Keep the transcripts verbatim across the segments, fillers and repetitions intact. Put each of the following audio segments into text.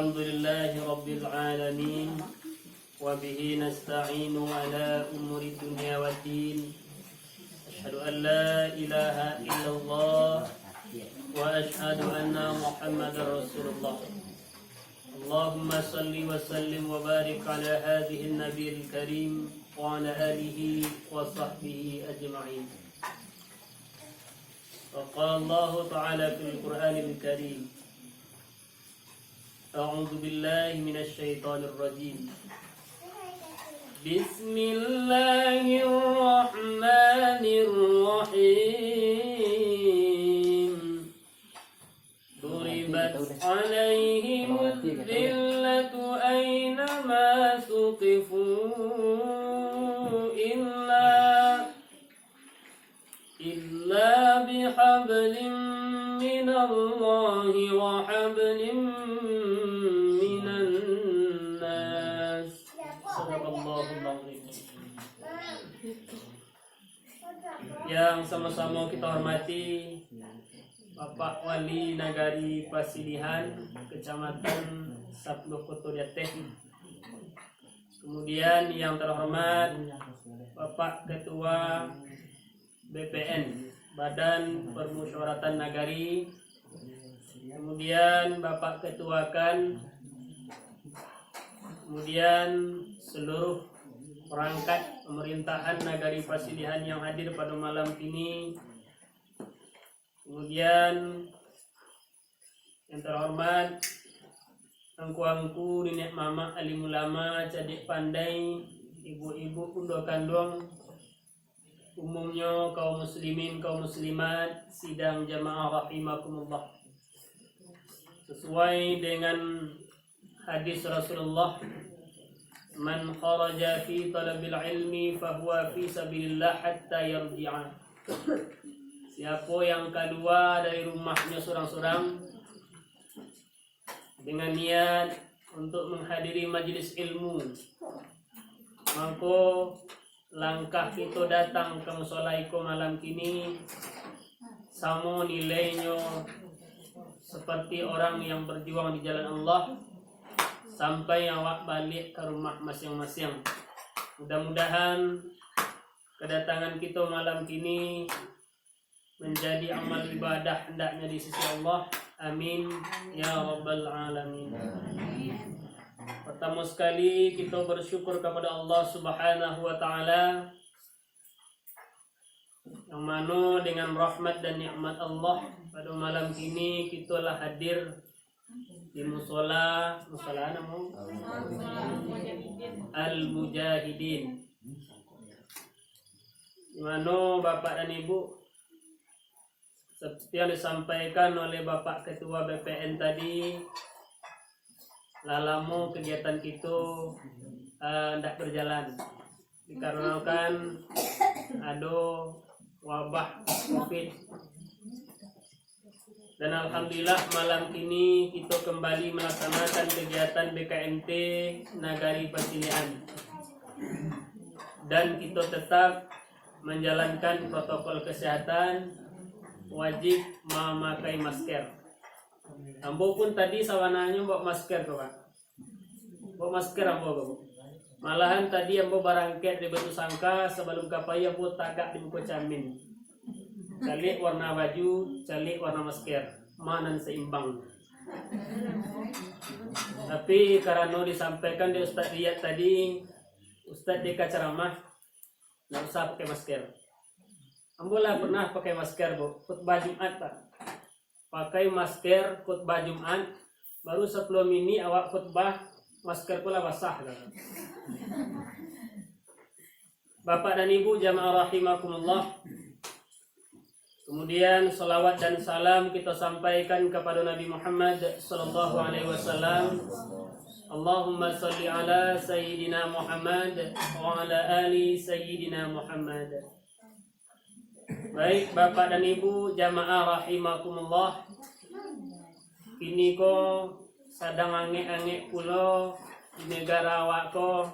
الحمد لله رب العالمين، وبه نستعين على أمور الدنيا والدين. أشهد أن لا إله إلا الله، وأشهد أن محمدا رسول الله. اللهم صل وسلم وبارك على هذه النبي الكريم وعلى آله وصحبه أجمعين. وقال الله تعالى في القرآن الكريم: أعوذ بالله من الشيطان الرجيم. بسم الله الرحمن الرحيم. ضربت عليهم الذلة أينما ثقفوا إلا إلا بحبل من الله وحبل من الناس. صدق الله العظيم. Yang sama-sama kita hormati, Bapak Wali Nagari Pasilihan, Kecamatan Sapuluah Koto di Ateh. Kemudian yang terhormat Bapak Ketua B P N, Badan Permusyawaratan Nagari, kemudian Bapak Ketua KAN, kemudian seluruh perangkat pemerintahan Nagari Pasilihan yang hadir pada malam ini, kemudian yang terhormat angku-angku, niniak mamak, alim ulama, cadiak pandai, ibu-ibu, undo kanduang, umumnyo kaum muslimin, kaum muslimat, sidang jamaah rahimakumullah. Sesuai dengan hadis Rasulullah, "Man kharaja fi talabil ilmi fahuwa fi sabilillah hatta yarji'a." Siapo yang kalua dari rumahnyo surang-surang dengan niat untuk menghadiri majelis ilmu, mangko langkah kito datang ka musala iko malam kini, samo nilainyo seperti orang yang berjuang di jalan Allah, sampai awak baliak ka rumah masiang-masiang. Mudah-mudahan kedatangan kito malam kini menjadi amal ibadah hendaknya di sisi Allah. Amin, ya rabbal alamin. Pertama sekali, kita bersyukur kepada Allah Subhanahu wa Ta'ala, yang mano dengan rahmat dan nikmat Allah, pada malam kini kita lah hadir di musola, musola namo? Al-Mujahidin. Di mano Bapak dan Ibu, seperti yang disampaikan oleh Bapak Ketua B P N tadi, lah lamo kegiatan kito, eh, ndak berjalan, dikarenakan ado wabah covid. Dan alhamdulillah, malam kini kito kembali melaksanakan kegiatan B K M T Nagari Pasilihan. Dan kito tetap menjalankan protokol kesehatan, wajib mamakai masker. Ambo pun tadi sabananyo bawa masker tu, Pak. Bawa masker ambo tu. Malahan tadi ambo barangkek dari Batu Sangka, sabalum ka pai ambo tagak di muko camin. Caliak warna baju, caliak warna masker. Ma nan saimbang. Tapi karano disampaikan dek Ustaz Riyad tadi, Ustaz deka ceramah, ndak usah pakai masker. Ambo lah pernah pakai masker, Bu. Khutbah Jumat, Pak. Pakai masker khutbah Jumat, baru sapuluah minik awak khutbah, masker ko lah basah, kata. Bapak dan Ibu jamaah rahimakumullah. Kemudian, salawat dan salam kita sampaikan kepada Nabi Muhammad sallallahu alaihi wasallam. Allahumma salli ala Sayyidina Muhammad wa ala ali Sayyidina Muhammad. Baik, Bapak dan Ibu jamaah rahimakumullah. Kini ko sadang angek-angek pulo di negara awak ko,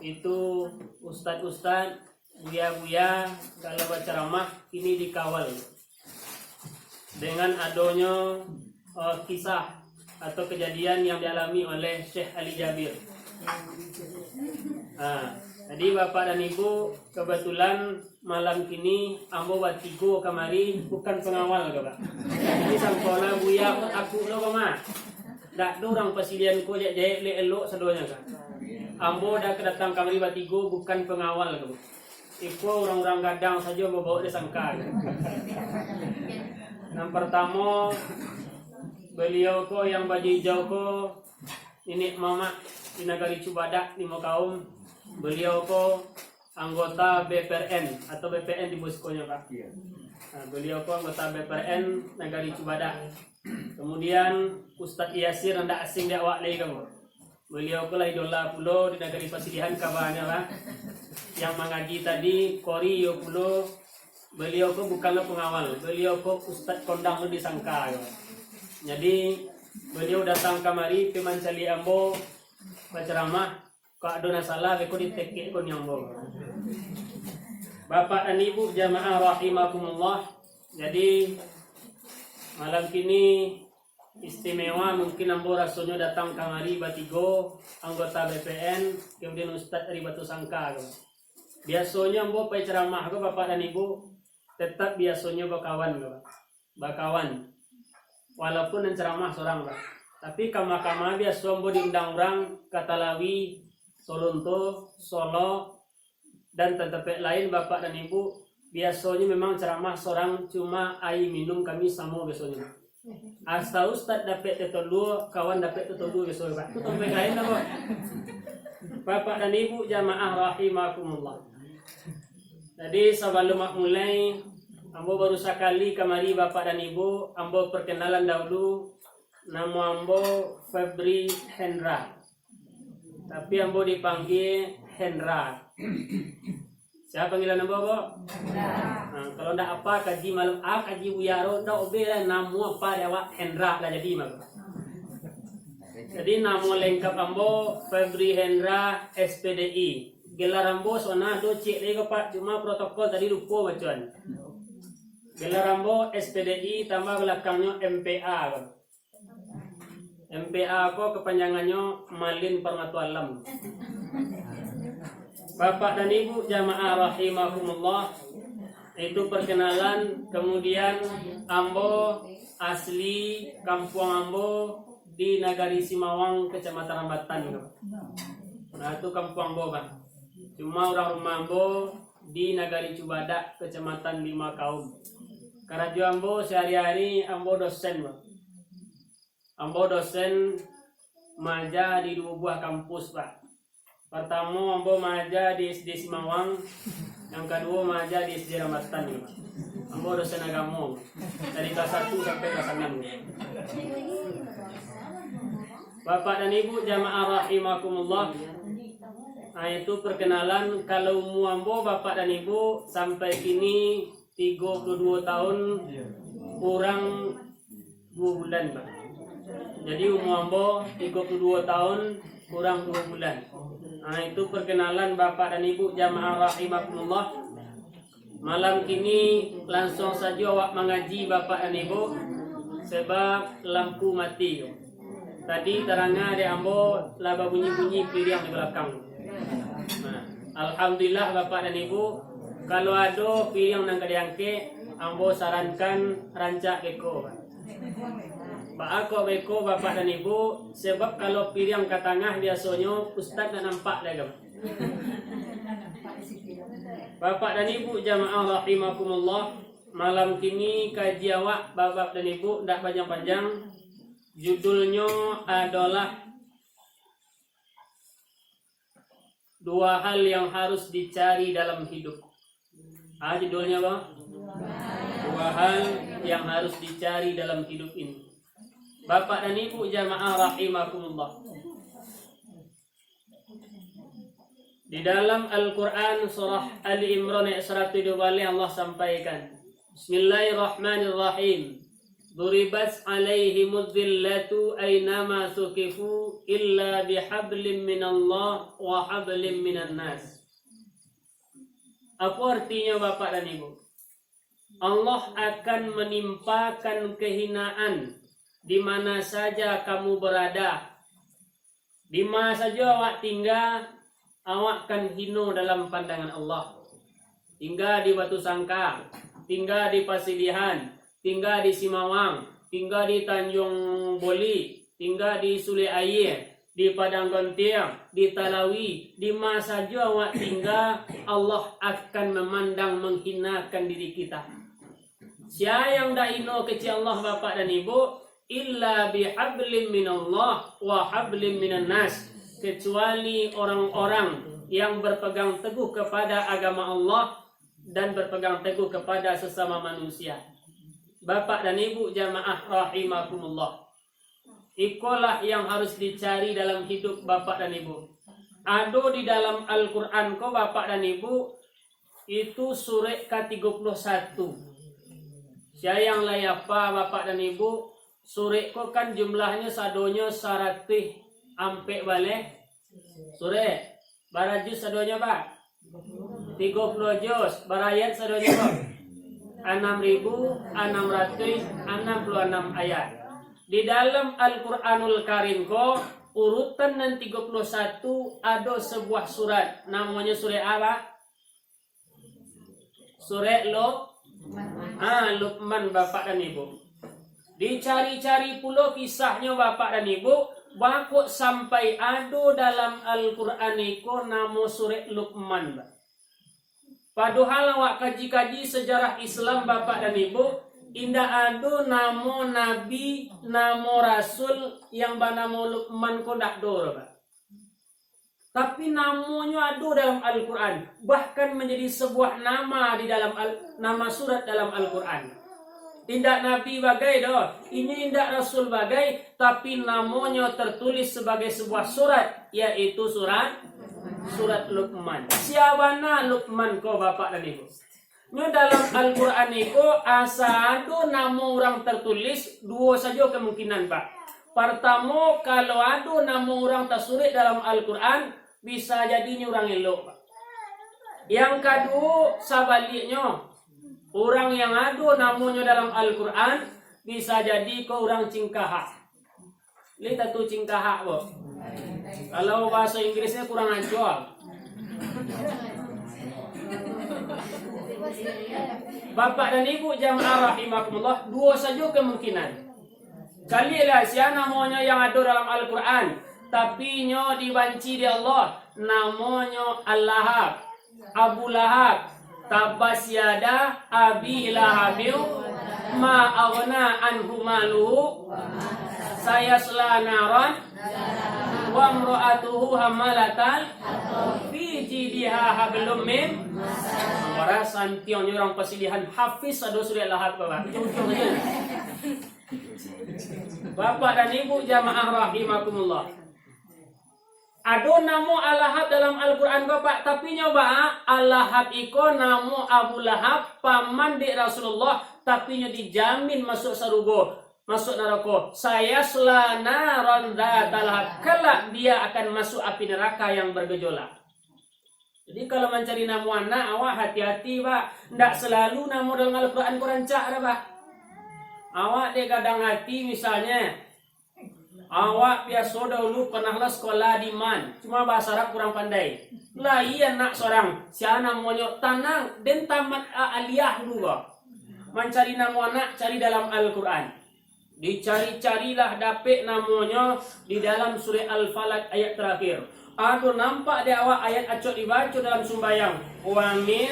itu ustad-ustad, buya-buya, kalau bacaramah, kini dikawal dengan adonyo, eh, kisah atau kejadian yang dialami oleh Syekh Ali Jabir. Ha, jadi Bapak dan Ibu, kebetulan malam kini ambo batigo kamari, bukan pengawal ka, Pak. Jadi sangkola buya pun aku lo, Pak, mah. Dak ado urang pasilian ko, jak jahek lek elok sadonyo ka. Ambo dah kedatang kamari batigo, bukan pengawal ka, Pak. Iko urang-urang gadang sajo ambo bawa di sangka. Yang pertamo, beliau ko yang baju hijau ko, niniak mamak di nagari Cubadak, di Makaum. Beliau ko anggota B P R N atau B P N di Boskonyo, Pak. Iya. Nah, beliau ko anggota B P R N nagari Cubadak. Kemudian Ustadz Yasir, ndak asing di awak lai kamu. Beliau ko lah idola pulo di nagari Pasilihan kabanyo lah. Yang mangaji tadi, kori iyo pulo, beliau ko bukanlah pengawal, beliau ko ustad kondang tu disangka yo. Jadi, beliau datang kamari, pi mancaliak ambo bacaramah, kok ado nan salah, beko ditekek ko ni ambo. Bapak dan Ibu jamaah rahimakumullah, jadi malam kini istimewa, mungkin ambo rasonyo datang kamari batigo, anggota B P N, kemudian ustad dari Batusangka ko. Biasonyo ambo pai ceramah ko, Bapak dan Ibu, tetap biasonyo bakawan ko, Pak. Bakawan. Walaupun nan ceramah sorang, Pak. Tapi kama-kama biaso ambo diundang urang ka Talawi, Solonto, Solok, dan tampek lain, Bapak dan Ibu, biasonyo memang ceramah sorang, cuma aia minum kami samo biasonyo. Asa ustad dapek tetolu, kawan dapek tetolu biasonyo, Pak. Tu tampek lain lah, Pak. Bapak dan Ibu jamaah rahimakumullah. Jadi, sabalum mulai, ambo baru sakali kamari, Bapak dan Ibu, ambo perkenalan dahulu, namo ambo Febri Hendra. Tapi ambo dipanggia Hendra. Sia panggilan ambo, Bo? Hendra. Nah, kalau ndak apa, kaji malam, ah, kaji Buya ro, ndak obe lah, namo apa di awak, Hendra lah jadi, mah. Jadi, namo lengkap ambo Febri Hendra, S P D I. Gelar ambo sona do ciek lai ko, Pak, cuma protokol tadi lupo bacoan. Gelar ambo S P D I, tambah balakangnyo M P A, Pak. M P A ko kepanjangannyo Malin Parmato Alam. Bapak dan Ibu jamaah rahimakumullah, itu perkenalan, kemudian ambo asli kampuang ambo di Nagari Simawang, Kecamatan Rambatan. Nah, itu kampuang ambo, Pak. Cuma urang rumah ambo di Nagari Cubadak, Kecamatan Lima Kaum. Karajo ambo sehari-hari, ambo dosen, Pak. Ambo dosen maaja di duo buah kampus, Pak. Partamo, ambo maaja di S D Simawang, yang kaduo maaja di S D Rambatan, Pak. Ambo dosen agamo, dari kelas satu sampai kelas anam. Bapak dan Ibu jamaah rahimakumullah, ah, itu perkenalan. Kalau umua ambo, Bapak dan Ibu, sampai kini tigo puluah duo tahun kurang duo bulan, Pak. Jadi, umua ambo tigo puluah duo tahun kurang duo bulan. Nah, itu perkenalan Bapak dan Ibu jamaah rahimakumullah. Malam kini langsuang sajo awak mangaji, Bapak dan Ibu, sebab lampu mati. Tadi taranga dek ambo lah babunyi-bunyi piriang di balakang. Nah, alhamdulillah, Bapak dan Ibu, kalau ado piriang nan ka diangkek, ambo sarankan rancak beko, Pak. Baa kok beko, Bapak dan Ibu? Sebab kalau piriang ka tangah, biasonyo ustad ndak nampak lai, Pak. Bapak dan Ibu jamaah rahimakumullah, malam kini kaji awak, Bapak dan Ibu, ndak panjang-panjang. Judulnyo adolah dua hal yang harus dicari dalam hidup. Ah, judulnya apa? Dua hal yang harus dicari dalam hidup ini. Bapak dan Ibu jamaah rahimakumullah. Di dalam Al-Quran surah Ali Imran ayat seratus dua baleh Allah sampaikan, Bismillahirrahmanirrahim. Duribat alaihimudz dzillatu ainama suqifu illa bihablim minallah wa hablim minan nas. Apa artinya, Bapak dan Ibu? Allah akan menimpakan kehinaan di mana saja kamu berada, di ma sajo awak tingga, awak kan hino dalam pandangan Allah. Tingga di Batu Sangka, tingga di Pasilihan, tingga di Simawang, tingga di Tanjung Boli, tingga di Sule Aie, di Padang Gontiang, di Talawi, di ma sajo awak tingga, Allah akan memandang menghinakan diri kita. Sia yang dak hino kecek Allah, Bapak dan Ibu, illa bihablim minallah wa hablim minan nas, kecuali orang-orang yang berpegang teguh kepada agama Allah dan berpegang teguh kepada sesama manusia. Bapak dan Ibu jamaah rahimakumullah, ikolah yang harus dicari dalam hidup Bapak dan Ibu. Ado di dalam Al-Quran ko, Bapak dan Ibu, itu surek ka tigo puluah satu. Sia yang lai apa, Bapak dan Ibu, surek ko kan jumlahnyo sadonyo saratuih ampek baleh surek. Bara juz sadonyo, Pak? Tigo puluah juz. Bara ayat sadonyo, Pak? Anam ribu anam ratuih anam puluah anam ayat. Di dalam Al-Quranul Karim ko, urutan nan tigo puluah satu ado sebuah surat. Namonyo surek apa? Surek Luk-, ah, Lukman, Bapak dan Ibu. Dicari-cari pulo kisahnyo, Bapak dan Ibu, baa kok sampai ado dalam Al-Quran iko namo surek Lukman, Pak. Padohal awak kaji-kaji sejarah Islam, Bapak dan Ibu, indak ado namo nabi, namo rasul yang banamo Lukman ko, ndak ado, Pak. Tapi namonyo ado dalam Al-Quran, bahkan manjadi sabuah nama di dalam Al-, nama surat dalam Al-Quran. Indak nabi bagai doh, inyo indak rasul bagai, tapi namonyo tertulis sabagai sabuah surat, yaitu surat, surat Luqman. Sia bana Luqman ko, Bapak dan Ibu? Nyo dalam Al-Quran iko, asa ado namo urang tertulis, duo sajo kemungkinan, Pak. Partamo, kalau ado namo urang tasurek dalam Al-Quran, bisa jadi nyo urang elok, Pak. Yang kaduo, sabaliaknyo, urang yang ado namonyo dalam Al-Quran, bisa jadi ko urang cingkahak. Lai tantu cingkahak ko. Kalau bahaso Inggrisnyo kurang ancua. Bapak dan Ibu jamaah rahimakumullah, duo sajo kemungkinan. Caliaklah sia namonyo yang ado dalam Al-Quran, tapi nyo dibanci dek Allah, namonyo Al-Lahab. Abu Lahab, tabbat yada Abi Lahabin, ma aghna anhu maluhu, sayasla naran, wa imra'atuhu hammalatal, fi jidiha hablum min, bara santiangnyo urang Pasilihan, hafiz ado surek Lahab, Bapak. Ujung-ujung sajo. Bapak dan Ibu jamaah rahimakumullah. Ado namo Al-Lahab dalam Al-Quran ko, Pak, tapi nyo baa, Al-Lahab iko namo Abu Lahab, paman dek Rasulullah, tapi nyo dijamin masuak sarugo, masuak narako. Sayasla naran dzata lahab. Kelak dia akan masuk api neraka yang bergejolak. Jadi, kalau mancari namo anak, awak hati-hati, Pak. Ndak selalu namo dalam Al-Quran ko rancak, dah, Pak. Awak dek gadang ati, misalnyo, awak biaso dahulu pernahlah sekolah di man, cuma bahasa Arab kurang pandai. Lahia anak sorang, sia namonyo, tanang, den tamat a-, aliyah dulu, Pak. Mancari namo anak, cari dalam Al-Quran. Dicari-carilah dapek namonyo di dalam surek Al-Falaq ayat terakhir. Ado nampak dek awak ayat acok dibaco dalam sumbayang? Wa min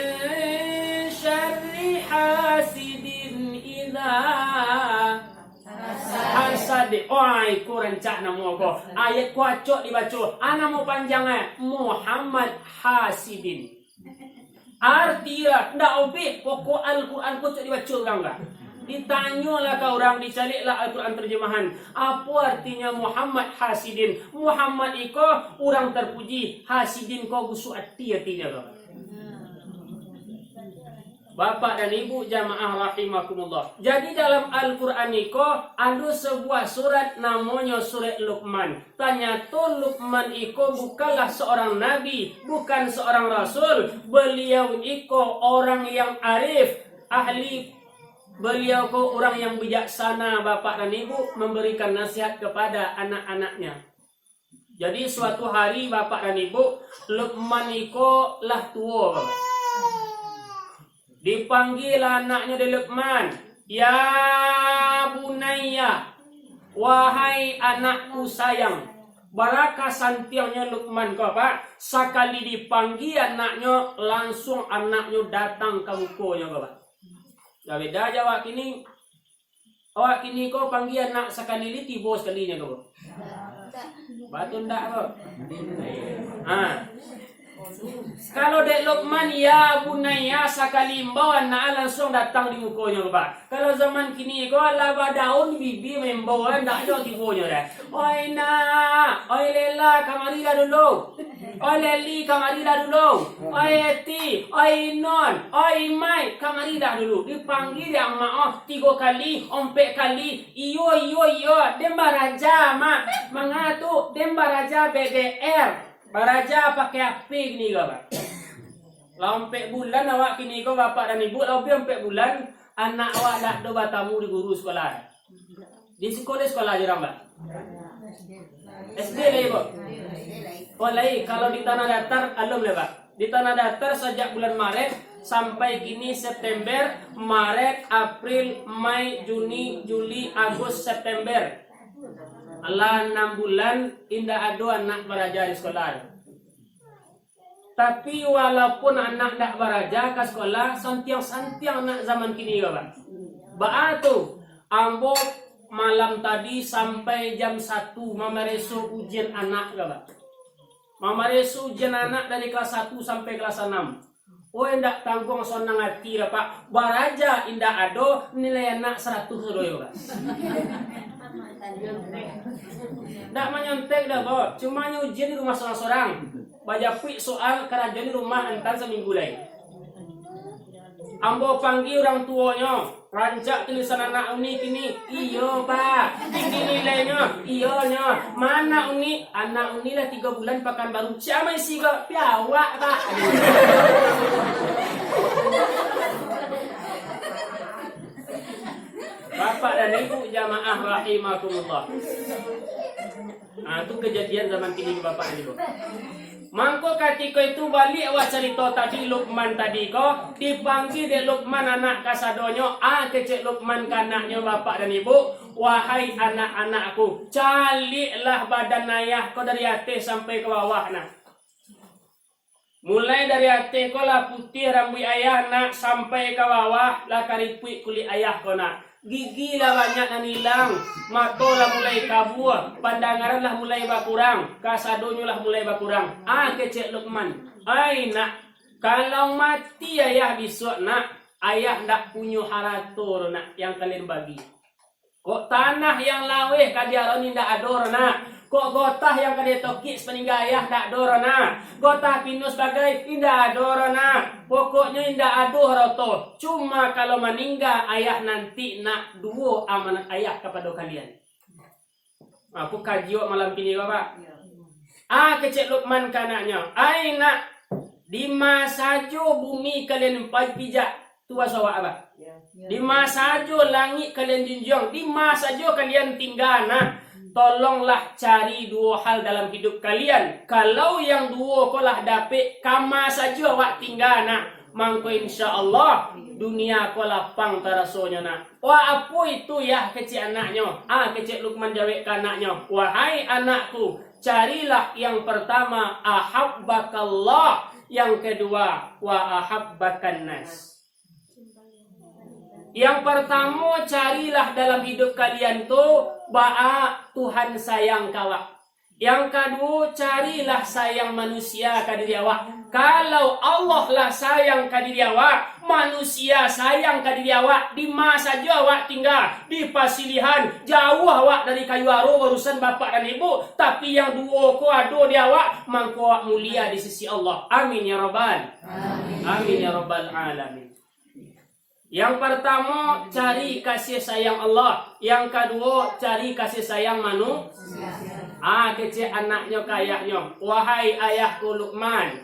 syarri hasidin idza hasad. Oh, iko rancak namo ko. Ayat ko acok dibaco. A namo panjang, eh? Muhammad Hasidin. Arti lah, ndak obek, pokok Al-Quran ko cok dibaco urang lah. Ditanyolah ka urang, dicaliaklah Al-Quran terjemahan. Apo artinyo Muhammad Hasidin? Muhammad iko urang terpuji, Hasidin ko busuak ati artinyo ko. Bapak dan Ibu jamaah rahimakumullah. Jadi, dalam Al-Quran iko ado sebuah surat namonyo Surek Luqman. Tanyato Luqman iko bukanlah seorang nabi, bukan seorang rasul. Beliau iko orang yang arif, ahli Beliau ko urang yang bijaksana, Bapak dan Ibu, memberikan nasihat kepada anak-anaknya. Jadi, suatu hari, Bapak dan Ibu, Lukman iko lah tuo, Bapak. Dipanggia anaknyo dek Lukman, "Ya bunayya, wahai anakku sayang." Bara ka santiangnyo Lukman ko, Pak, sakali dipanggia anaknyo, lansuang anaknyo datang ka mukonyo ko, Pak. Lah beda jo awak kini. Awak kini ko panggia anak sakali li tibo sakalinyo tu. Batua ndak ko? Ha. Kalau dek Lukman, "Ya bunayya," sakali imbau anak lansuang datang di mukonyo, Pak. Kalau zaman kini ko, lah badaun bibia maimbau, ndak jo tibonyo doh. "Oi nak, oi Lela, kamarilah dulu. Oi Leli, kamarilah dulu. Oi Eti, oi Inon, oi Mai, kamarilah dulu." Dipanggia dek amak, oh, tigo kali, ompek kali. "Iyo, iyo, iyo, den baraja, Mak." "Manga tu?" "Den baraja B B R. Baraja pakai H P kini ko, Pak." Lah ompek bulan awak kini ko, Bapak dan Ibu, lah ompek bulan, anak awak dak ado batamu di guru sikolah. Di siko-, di sikolah jo urang, Pak? S D lai, Pak? Oh, lai, kalau di Tanah Datar, alun lai, Pak. Di Tanah Datar sajak bulan Maret sampai kini September, Maret, April, Mai, Juni, Juli, Agus, September. Alah anam bulan, indak ado anak baraja di sikolah. Tapi, walaupun anak dak baraja ka sikolah, santiang-santiang anak zaman kini ko, Pak. Baa tu, ambo malam tadi sampai jam satu mamareso ujian anak ko, Pak. Mamareso ujian anak dari kelas satu sampai kelas anam. Oi, ndak tangguang sonang ati doh, Pak. Baraja indak ado, nilai anak saratuih sadoyo, Pak. Ndak manyontek doh, Pak. Cuma nyo ujian di rumah sorang-sorang. Bajapuik soal, karajo di rumah antan saminggu lai. Ambo panggia urang tuonyo, "Rancak tulisan anak uni kini?" "Iyo, Pak." "Tinggi nilainyo?" "Iyo nyo." "Ma anak uni?" "Anak uni lah tigo bulan Pakanbaru." "Sia maisi ko?" "Piawak, Pak." Bapak dan Ibu jamaah rahimakumullah. Ah, tu kejadian zaman kini, Bapak Ibu. Mangko katiko itu baliak awak carito tadi, Lukman tadi ko, dipanggia dek Lukman anak kasadonyo, ah, kecek Lukman ka anaknyo, Bapak dan Ibu, "Wahai anak-anakku, caliaklah badan ayah ko dari ateh sampai ka bawah, nak." Mulai dari ateh ko lah putiah rambuik ayah, nak, sampai ka bawah lah karipuik kulik ayah ko, nak. Gigi lah banyak nan ilang, mato lah mulai kabua, pandangaran lah mulai bakurang, kasadonyo lah mulai bakurang. Ah, kecek Lukman, "Ai, nak, kalau mati ayah bisuak, nak, ayah ndak punyo harato doh, nak, yang kalian bagi. Kok tanah yang laweh ka diaroan indak ado doh, nak. Kok gotah yang ka ditokik sapaningga ayah indak ado doh, nak. Gotah pinus bagai indak ado doh, nak. Pokoknyo indak ado harato. Cuma kalau maningga ayah nanti, nak, duo amanat ayah kapado kalian." Apo kaji awak malam kini, Bapak? Ah, kecek Lukman ka anaknyo, "Ai, nak, di ma sajo bumi kalian pai pijak," tu baso awak, Abah. "Di ma sajo langik kalian junjuang, di ma sajo kalian tingga, nak, tolonglah cari duo hal dalam hidup kalian. Kalau yang duo ko lah dapek, ka ma sajo awak tingga, nak, mangko insya Allah dunia ko lapang tarasonyo, nak." "Wah, apo itu, Yah?" kecek anaknyo. Ah, kecek Lukman jawek ka anaknyo, "Wahai anakku, carilah yang pertama, ahabbakallah, yang kedua, wa ahabbakan nas." Yang pertamo, carilah dalam hidup kalian tu, baa Tuhan sayang ka awak. Yang kaduo, carilah sayang manusia ka diri awak. Kalau Allah lah sayang ka diri awak, manusia sayang ka diri awak, di ma sajo awak tingga, di pasilihan, jauah awak dari kayu aro, urusan bapak dan ibu, tapi yang duo ko ado di awak, mangko awak mulia di sisi Allah. Amin ya rabbal. Amin. Amin ya rabbal alamin. Yang pertamo, cari kasih sayang Allah. Yang kaduo, cari kasih sayang manu-, ah, kecek anaknyo ka ayahnyo, "Wahai ayahku Lukman,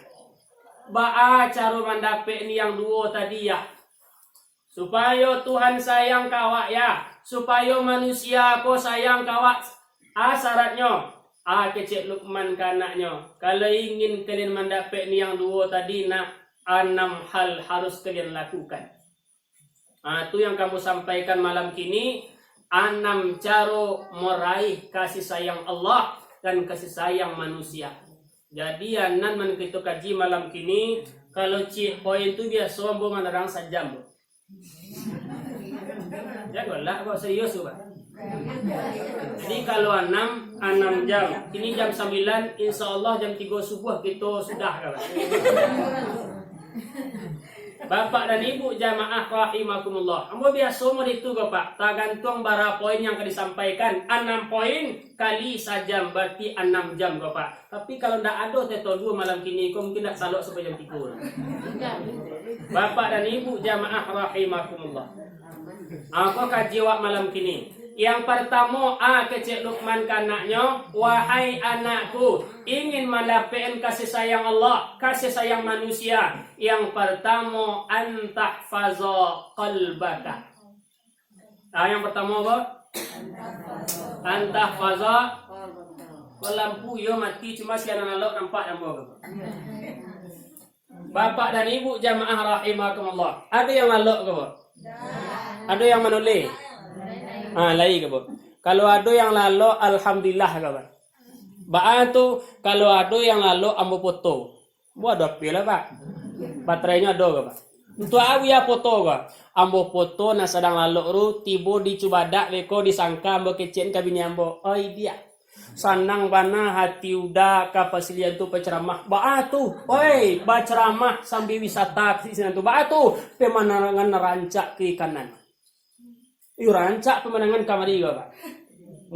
baa caro mandapek ni yang duo tadi, Yah?" Supayo Tuhan sayang ka awak, ya, supayo manusia ko sayang ka awak. A syaratnyo, a kecek Lukman ka anaknyo, kalau ingin kalian mandapek ni yang duo tadi, nak, anam hal harus kalian lakukan. Ah, tu yang kamu sampaikan malam kini, anam caro meraih kasih sayang Allah dan kasih sayang manusia. Jadi, anan nan kito kaji malam kini, kalau ciek poin tu biaso ambo manarang sajam. Janganlah, kok serius tu, Pak. Jadi, kalau anam, anam jam. Kini jam sambilan, insya Allah jam tigo subuh kito sudah, Pak. Bapak dan Ibu jamaah rahimakumullah. Ambo biaso model itu ko, Pak. Tagantuang bara poin yang ka disampaikan. Anam poin kali sajam, bararti anam jam ko, Pak. Tapi kalau ndak ado Teto duo malam kini ko, mungkin ndak salok sampai jam tigo. Bapak dan Ibu jamaah rahimakumullah. Apo kaji awak malam kini? Yang partamo, a kecek Lukman ka anaknyo, "Wahai anakku, ingin mandapek-an kasih sayang Allah, kasih sayang manusia, yang partamo, antahfaza qalbaka." Ah, yang partamo apo? Antahfaza. Ko lampu iyo mati, cuma si anak lalok nampak lampu ko. Bapak dan Ibu jamaah rahimakumullah. Ado yang lalok ko, Pak? Ado yang manulih? Ah, lai ko, Pak? Kalau ado yang lalok, alhamdulillah ko, Pak. Baa tu, kalau ado yang lalok, ambo foto. Ambo ado H P lah, Pak. Baterainyo ado ko, Pak? Untuak a Buya foto ko? Ambo foto nan sadang lalok tu, tibo di Cubadak beko, disangka ambo kecek ka bini ambo. Oi, diak. Sanang bana hati Uda ka Pasilian tu bacaramah. Baa tu? Oi, bacaramah sambia wisata ka sinan tu. Baa tu? Pemandangan rancak kiri kanan. Iyo, rancak pemandangan kamari ko, Pak.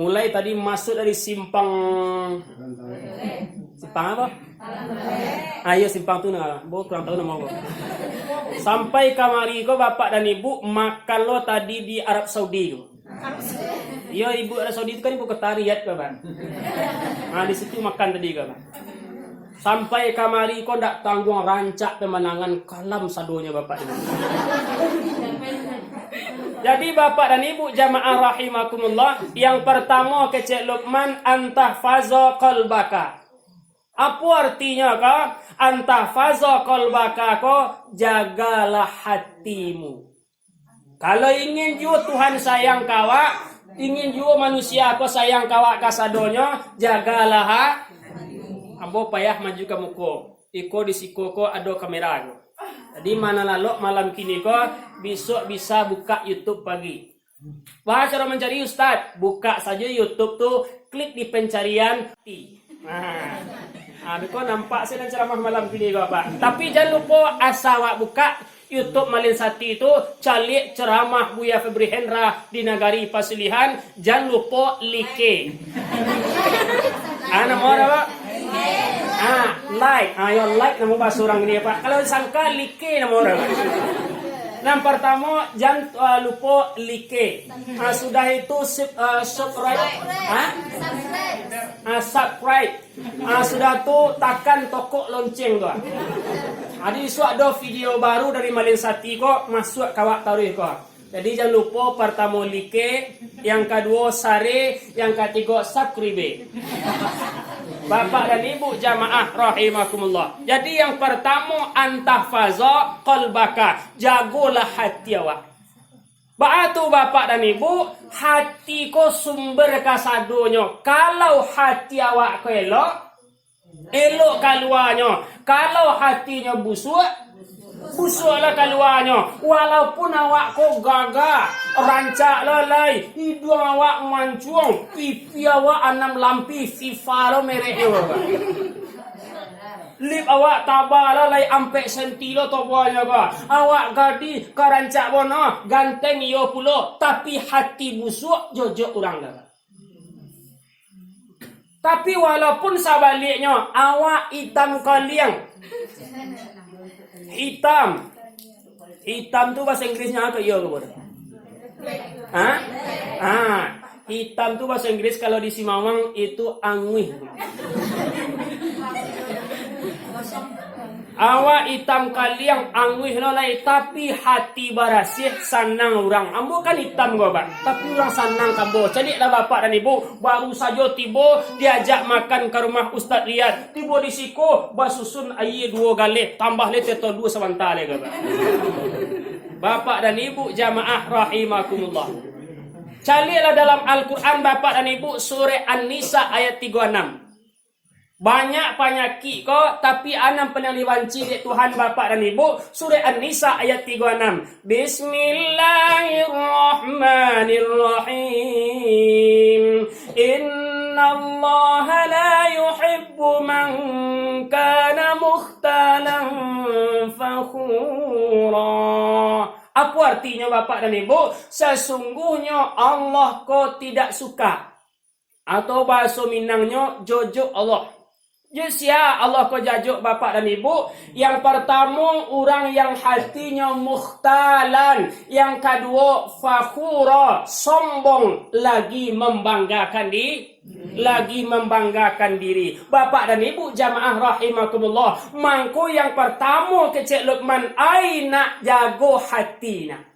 Mulai tadi masuak dari simpang, simpang apo? Ah, iyo, simpang tu nah. Ambo kurang tahu namo ko. Sampai kamari ko, Bapak dan Ibu, makan lo tadi di Arab Saudi tu. Iyo, ibu Arab Saudi tu kan ibu kota Riyadh, Bapak. Ah, di situ makan tadi, Bapak. Sampai kamari ko ndak tangguang, rancak pemandangan, kalam sadonyo, Bapak Ibu. Jadi, Bapak dan Ibu jamaah rahimakumullah, yang partamo kecek Lukman, antahfaza qalbaka. Apo artinyo ko? Antahfaza qalbaka ko, jagalah hatimu. Kalau ingin juo Tuhan sayang ka awak, ingin juo manusia ko sayang ka awak kasadonyo, jagalah ha-, ambo payah maju ka muko. Iko di siko ko ado kamera ko. Jadi, ma nan lalok malam kini ko, bisuak bisa bukak YouTube pagi. Baa caro mancari, Ustaz? Bukak sajo YouTube tu, klik di pencarian ti. Nah, ah, beko nampak sajo ceramah malam kini ko, Pak. Tapi jan lupo, asa awak bukak YouTube Malin Sati tu, caliak ceramah Buya Febri Hendra di Nagari Pasilihan, jan lupo like. Ah, namo apo, Pak? Ah, like. Ah, yo, like namo bahaso urang kini, Pak. Kalau sangka, like namo urang. Nan partamo, jan, ah, lupo like. Ah, sudah itu sub-, ah, subscribe. Ah? Ah, subscribe. Ah, sudah tu takan tokok lonceng tu. Jadi, isuak ado video baru dari Malin Sati ko, masuak ka awak taruih ko. Jadi, jan lupo, partamo like, yang kaduo share, yang katigo subscribe. Bapak dan Ibu jamaah rahimakumullah. Jadi, yang partamo, antahfaza qalbaka, jagolah hati awak. Baa tu, Bapak dan Ibu, hati ko sumber kasadonyo. Kalau hati awak ko elok, elok kaluanyo. Kalau hatinyo busuak, busuaklah kaluanyo. Walaupun awak ko gagah, rancak lalai, iduang awak mancuang, pipi awak anam lampi, Viva lo mereknyo, Bapak. Lip awak taba lo, lai ampek senti lo tobohnyo ko. Awak gadih, ka rancak bono, ganteng iyo pulo, tapi hati busuak, jojok urang gagah. Tapi walaupun sabaliaknyo, awak itam kaliang. Hitam. Hitam tu bahasa Inggrisnyo apo, iyo ke bodoh? Ha? Ha. Hitam tu bahasa Inggris, kalau di Simawang itu anguih. Awak itam kaliang, anguih lo lai, tapi hati barasiah, sanang urang. Ambo kan itam ko, Pak, tapi urang sanang ka ambo. Caliaklah bapak dan ibu, baru sajo tibo diajak makan ka rumah Ustaz Riyad. Tibo di siko, basusun aia duo galeh, tambah lai teh tolu sabanta lai ko, Pak. Bapak dan ibu jamaah rahimakumullah. Caliaklah dalam Al-Quran, bapak dan ibu, surah An-Nisa ayat tigo anam. Banyak panyakik ko, tapi a nan paliang dibanci dek Tuhan, bapak dan ibu, surah An-Nisa ayat tigo anam. Bismillahirrahmanirrahim. Innallaha la yuhibbu man kana mukhtalan fakhura. Apo artinyo, bapak dan ibu? Sasungguhnyo Allah ko tidak suka, atau bahaso Minangnyo, jojok Allah. Jo sia Allah ko jojok, bapak dan ibu? Yang partamo, urang yang hatinyo mukhtalan. Yang kaduo, fakhura, sombong, lagi mambanggakan di-, lagi mambanggakan diri. Bapak dan ibu jamaah rahimakumullah, mangko yang partamo kecek Lukman, ai nak, jago hati nak.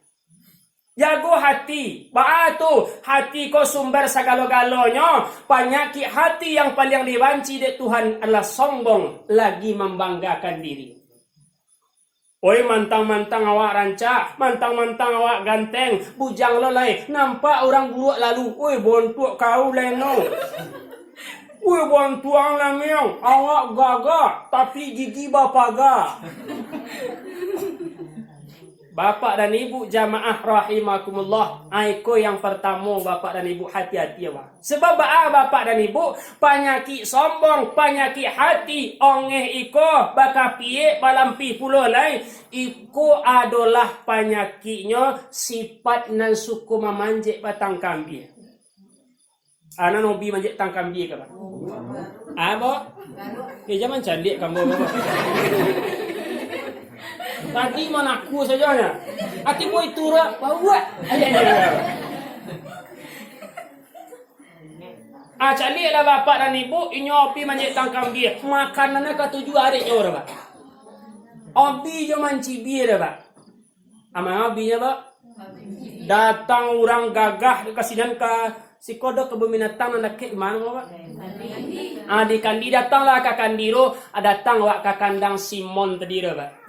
Jago hati. Baa tu? Hati ko sumber sagalo-galonyo. Panyakik hati yang paliang dibanci dek Tuhan adalah sombong, lagi mambanggakan diri. Oi, mantang-mantang awak rancak, mantang-mantang awak ganteng, bujang lo lai, nampak urang buruak lalu, oi, bontuak kau lai no. Oi, bontuang lamiang, awak gagah, tapi gigi bapaga. Bapak dan ibu jamaah rahimakumullah, a iko yang partamo, bapak dan ibu, hati-hati awak. Sebab baa, bapak dan ibu? Panyakik sombong, panyakik hati, ongeh iko, bakapiek, balampih pulo lai. Iko adolah panyakiknyo, sipat nan suko mamanjek batang kambia. Anak nobi manjek tang kambia ka, Pak? Apo? Eh, jangan caliak kamu, Pak. Tadi manaku sajo nyo. Ati boy turah, bawak. Ah, caliaklah bapak dan ibu, inyo pi manjek tang kambia. Makanannyo katuju arek nyo, Pak. Obi jo mancibia, Pak. Aman abinyo, Pak. Datang urang gagah ka sinan, ka siko do kebun binatang nan dakek di mano, Pak? Ah, di Kandi. Datanglah ka Kandi ro, ah, datang awak ka kandang Simon tadi ro, Pak.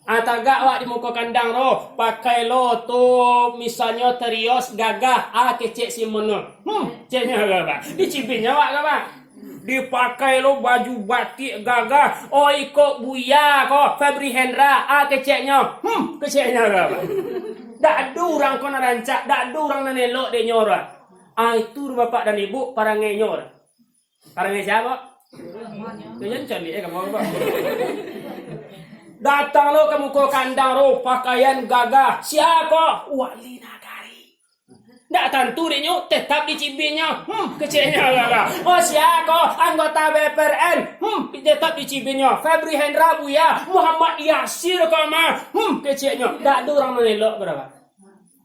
Ah, tagak awak di muko kandang ro, pakai lo tu, misalnyo terios gagah, ah, kecek Simon tu. Hmm, ceknyo, Pak. Dicibinnyo awak ka, Pak. Dipakai lo baju batik gagah. Oh, iko Buya ko, Febri Hendra, ah, keceknyo. Hmm, keceknyo ko, Pak. Dak ado urang ko nan rancak, dak ado urang nan elok dek nyo, Pak. Ah, itu bapak dan ibu parangainyo, Pak. Parangai sia? Tu jan caliak, eh, kamu, Pak. Datang lo ka muko kandang ro, pakaian gagah. Sia ko? Wali nagari. Ndak tantu dek nyo, tetap dicibinnyo. Hmm, keceknyo lah, lah. Oh, sia ko? Anggota B P R N. Hmm, tetap dicibinnyo. Febri Hendra Buya, Muhammad Yasir ko mah. Hmm, keceknyo. Ndak ado urang nan elok, barawa.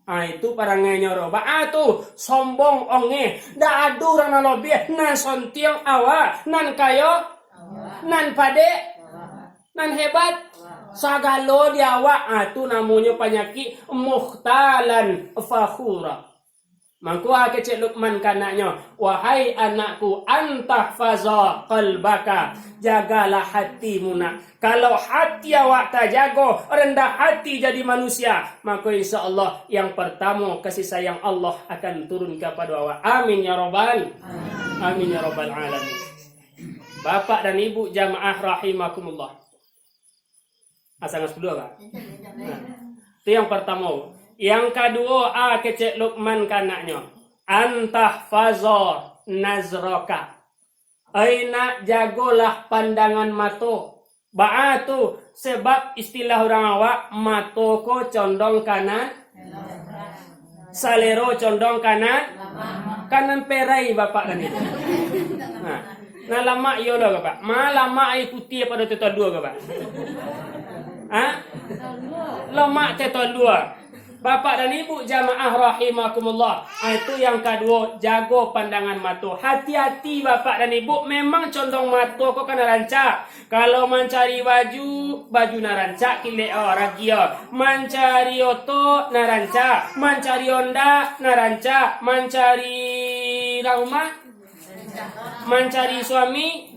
Ah, itu parangainyo ro. Baa tu, sombong, ongeh. Ndak ado urang nan lobiah, nan sontiang awak, nan kayo, nan padek, nan hebat, sagalo di awak, ah, tu namonyo panyakik mukhtalan fakhura. Mangko, ah, kecek Lukman ka anaknyo, "Wahai anakku, antahfaza qalbaka, jagalah hatimu, nak. Kalau hati awak tajago, rendah hati jadi manusia, mako, insya Allah, yang partamo, kasih sayang Allah akan turun kapado awak." Amin, ya Rabbal. Amin, ya Rabbal Alamin. Bapak dan ibu jamaah rahimakumullah. Asa ngas dulu, Pak. Nah, itu yang pertama. Yang kaduo, ah, kecek Lukman ka anaknyo, "Antahfaza nazraka." Ai nak, jagolah pandangan mato. Baa tu, sebab istilah urang awak, mato ko condong kanan, salero condong kanan, kanan perai bapak tadi. Nah, nah, lamak iyo lo, Bapak. Ma lamak aia putiah pado tetolua, Bapak? Ha? Lamak tetolua. Bapak dan Ibu jamaah rahimakumullah. Ah, itu yang kaduo, jago pandangan mato. Hati-hati Bapak dan Ibu, memang condong mato ko kana rancak. Kalau mancari baju, baju nan rancak kilek, oh, ragi, oh. Mancari oto nan rancak, mancari onda nan rancak, mancari rumah, mancari suami,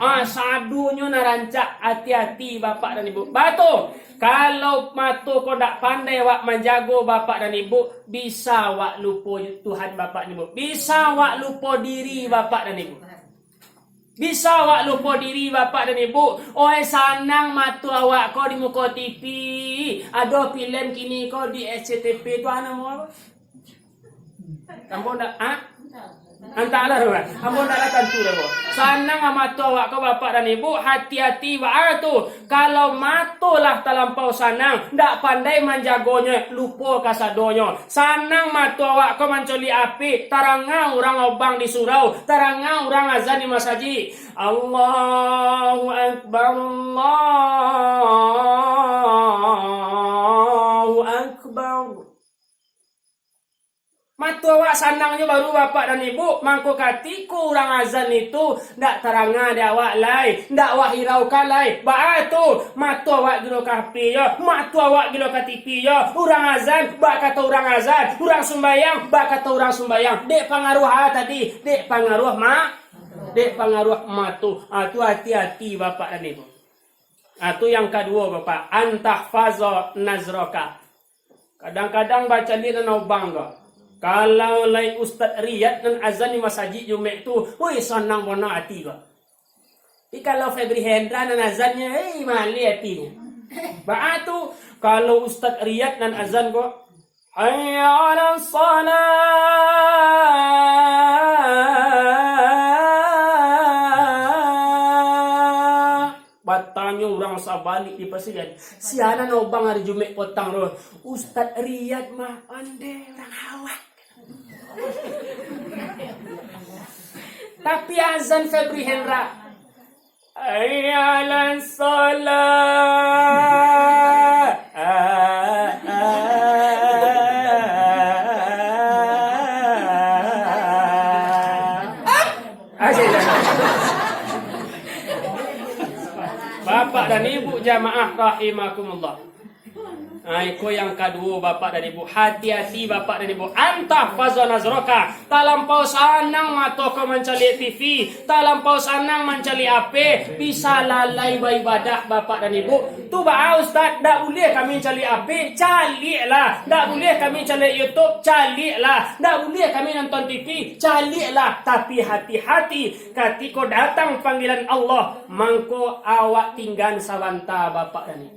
ah, sadonyo nan rancak. Hati-hati Bapak dan Ibu. Batua, kalau mato ko ndak pandai awak manjago Bapak dan Ibu, bisa awak lupo Tuhan Bapak dan Ibu. Bisa awak lupo diri Bapak dan Ibu. Bisa awak lupo diri Bapak dan Ibu. Oi, sanang mato awak ko di muko T V. Ado filem kini ko di S C T V tu, anu namo apo? Ambo ndak, ha? Antahlah tu, kan. Ambo ndaklah tantu doh, ko. Sanang mato awak ko, Bapak dan Ibu, hati-hati baa tu. Kalau mato lah talampau sanang, ndak pandai manjagonyo, lupo kasadonyo. Sanang mato awak ko mancaliak H P, taranga urang obang di surau, taranga urang azan di masajik. Allahu Akbar, Allahu Akbar. Mato awak sanangnyo baru, Bapak dan Ibu, mangko katiko urang azan itu ndak taranga di awak lai, ndak awak hiraukan lai. Baa tu, mato awak gilo ka H P yo, mato awak gilo ka T V yo, urang azan bak kato urang azan, urang sumbayang bak kato urang sumbayang. Dek pangaruah a tadi, dek pangaruah ma-, dek pangaruah mato. Ah, tu hati-hati, Bapak dan Ibu. Ah, tu yang kaduo, Bapak, antahfazo nazroka. Kadang-kadang bacaliak nan obang ko. Kalau lai Ustaz Riyad nan azan di masajik Jumaik tu, woi, sanang bana ati ko. Tapi kalau Febri Hendra nan azannyo, hei, maleh atinyo. Baa tu, kalau Ustaz Riyad nan azan ko, "Hayya 'alas shalah." Batanyo urang sabalik di pasian. Sia nan obang ari Jumaik potang tu, Ustaz Riyad mah, ondeh urang awak. Tapi azan Febri Hendra, "Hayya 'alas shalah." Bapak dan Ibu jamaah rahimakumullah. Nah, iko yang kaduo, Bapak dan Ibu. Hati-hati, Bapak dan Ibu. Antahfazo nazroka. Talampau sanang mato ko mancaliak T V. Talampau sanang mancaliak H P. Bisa lalai baibadah, Bapak dan Ibu. Tu baa, Ustaz, ndak buliah kami caliak H P? Caliaklah. Ndak buliah kami caliak YouTube? Caliaklah. Ndak buliah kami nonton T V? Caliaklah. Tapi hati-hati, katiko datang panggilan Allah, mangko awak tinggan sabanta, Bapak dan Ibu.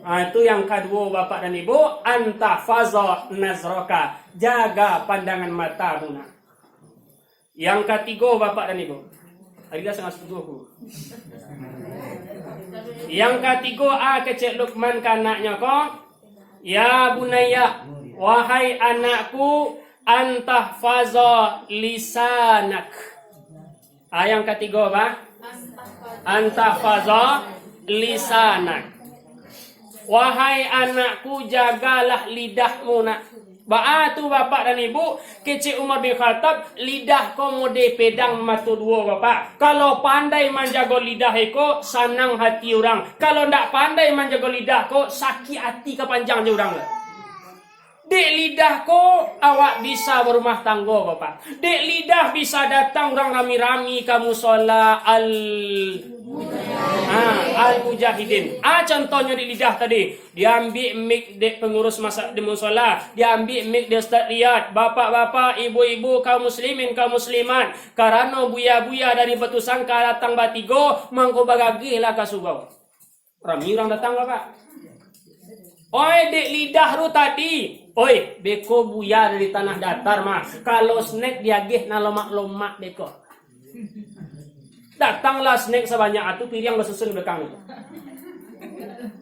Ah, itu yang kaduo, Bapak dan Ibu, antahfazo nazroka, jaga pandangan matamu nak. Yang katigo, Bapak dan Ibu, tadi dah sangat setuju aku. Yang katigo, ah, kecek Lukman ka anaknyo ko, "Ya bunayya, wahai anakku, antahfazo lisanak." Ah, yang katigo, apa? Antahfazo lisanak. Wahai anakku, jagalah lidahmu, nak. Baa tu, Bapak dan Ibu, kecek Umar bin Khattab, lidah ko model pedang mato duo, Bapak. Kalau pandai manjago lidah iko, sanang hati urang. Kalau ndak pandai manjago lidah ko, sakik ati ka panjang jo urang. Dek lidah ko, awak bisa barumah tanggo, Bapak. Dek lidah bisa datang urang rami-rami ka musola al-, ha, al-mujahidin. Ah, contohnyo dek lidah tadi. Diambiak mik dek pangurus masa di musola, diambiak mik dek Ustaz Riyad, bapak-bapak, ibu-ibu, kaum muslimin, kaum muslimat. Karano buya-buya dari Batusangka datang batigo, mangko bagageh lah ka surau. Rami urang datang, Bapak. Oi, dek lidah tu tadi. Oi, beko buya dari Tanah Datar mah. Kalau snack diagih nan lomak-lomak beko. Datanglah snack sabanyak atu, piriang basusun di balakang.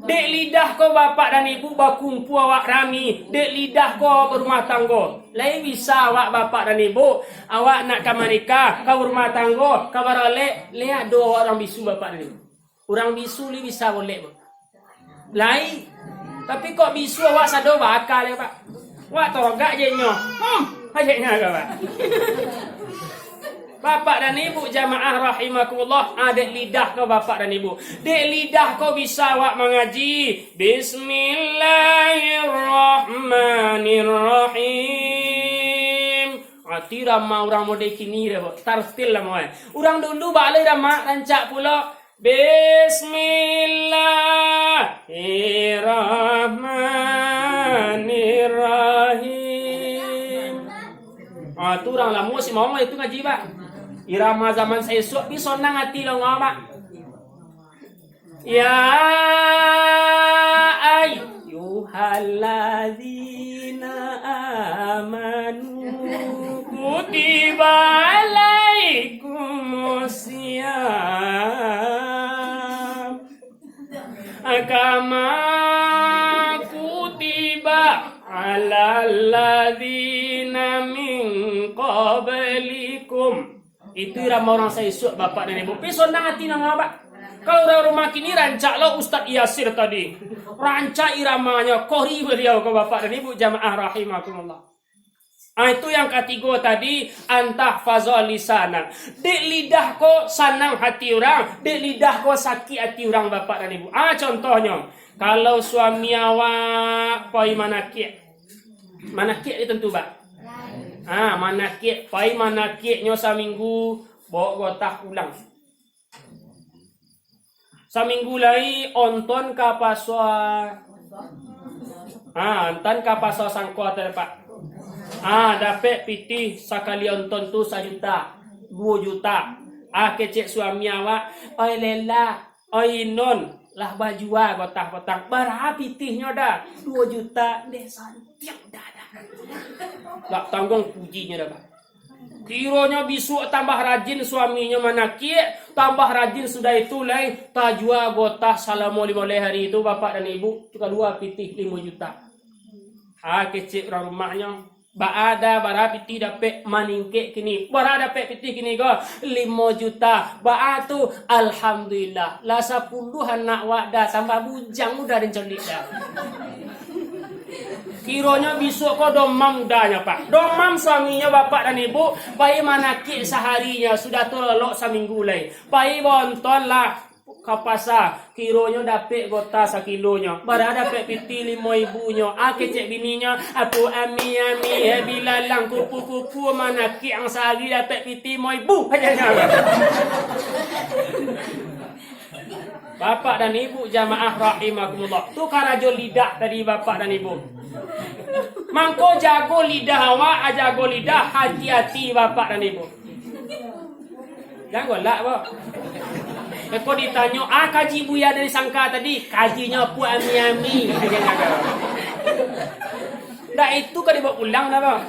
Dek lidah ko, Bapak dan Ibu, bakumpua awak rami. Dek lidah ko, awak barumah tanggo. Lai bisa awak, Bapak dan Ibu, awak nak ka manikah, ka barumah tanggo, ka baralek, lai ado awak urang bisu, Bapak dan Ibu. Urang bisu lai bisa baralek, Bapak. Lai. Tapi kok bisuak awak sado baakal, Pak? Awak torogak je nyo. Hmm, ajaknyo ka, Pak. Bapak dan Ibu jamaah rahimakumullah, ah, dek lidah ko Bapak dan Ibu. Dek lidah ko bisa awak mangaji. Bismillahirrahmanirrahim. Ati rama urang mode kini dah, Pak. Tartil lah, Pak. Urang dulu bak lai rama rancak pulo. Bismillahirrahmanirrahim. Ah, tu urang lamo si mama itu ngaji, Pak. Irama zaman saisuak, pi sonang ati lo ngau, Pak. Ya ayyuhalladzina amanu kutiba alaikumus siyam kama kutiba alal ladzina min qablikum. Itu irama urang saisuak, Bapak dan Ibu. Pi sonang ati nan ngabak. Kalau urang rumah kini rancak lo Ustaz Yasir tadi. Rancak iramanya, qori baliau ko, Bapak dan Ibu jamaah rahimakumullah. Ah, itu yang katigo tadi, antah fazal lisanak. Dek lidah ko sanang hati urang, dek lidah ko sakik hati urang, Bapak dan Ibu. Ah, contohnyo, kalau suami awak pai manakiak. Manakiak ni tantu, Pak. Ah, manakiak, pai manakiaknyo saminggu, bawa gotah pulang. Saminggu lai onton ka paso. Ah, onton ka paso Sangko tadi, Pak. Ah, dapek pitih sakali onton tu sajuta, duo juta. Ah, kecek suami awak, "Oi Lela, oi Inun, lah bajua gotah patang. Bara pitihnyo dah?" "Duo juta." "Ndeh, santiang dah, dah." Ndak tangguang pujinyo dah, Pak. Kironyo bisuak tambah rajin suaminyo manakiak, tambah rajin sudah itu lai tajua gotah salamo limo baleh hari tu, Bapak dan Ibu, tu kalua pitih limo juta. Ha, kecek urang rumahnyo, baa dah, bara pitih dapek maningkek kini, bara dapek pitih kini ko, limo juta, baa tu, alhamdulillah, lah sapuluah anak wak dah, tambah bujang udah den colik dah. Kironyo bisuak ko domam udahnyo, Pak. Domam suaminyo, Bapak dan Ibu, pai manakiak saharinyo, sudah tu lalok saminggu lai. Pai bonton lah ka pasa, kironyo dapek gotah sakilonyo. Bara dapek pitih limo ibunyo. Ah, kecek bininyo, "Apu ami-ami, eh, bilalang kupu-kupu, manakiak ang sahari dapek pitih limo ibu," kajanyo. Bapak dan Ibu jamaah rahimakumullah. Tu karajo lidah tadi, Bapak dan Ibu. Mangko jago lidah awak, ah, jago lidah, hati-hati, Bapak dan Ibu. Jan galak, Pak. Iko ditanyo, "Ah, kaji buya dari sangka tadi?" "Kajinyo apu ami-ami." Ndak itu ka dibawa pulang dah, Pak.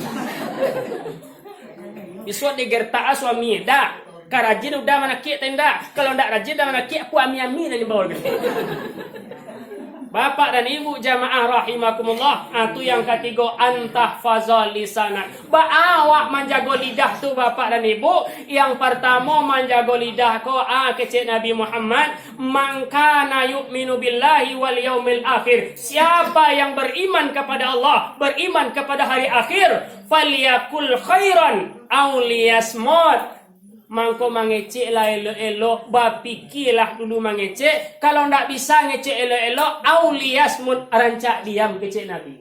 Bisuak digertak ah suami, dak. Ka rajin udah manakiak tenda. Kalau ndak rajin udah manakiak, apu ami-ami nan dibawa. Bapak dan Ibu jamaah rahimakumullah, ah, tu yang katigo, antah fazal lisanak. Baa awak manjago lidah tu, Bapak dan Ibu? Yang partamo manjago lidah ko, ah, kecek Nabi Muhammad, "Man kana yu'minu billahi wal yaumil akhir." Siapa yang beriman kepada Allah, beriman kepada hari akhir, "falyakul khairan aw liyasmut." Mangko mangeceklah elok-elok, bapikialah dulu mangecek. Kalau ndak bisa ngecek elok-elok, aw liyasmut, rancak diam, kecek Nabi.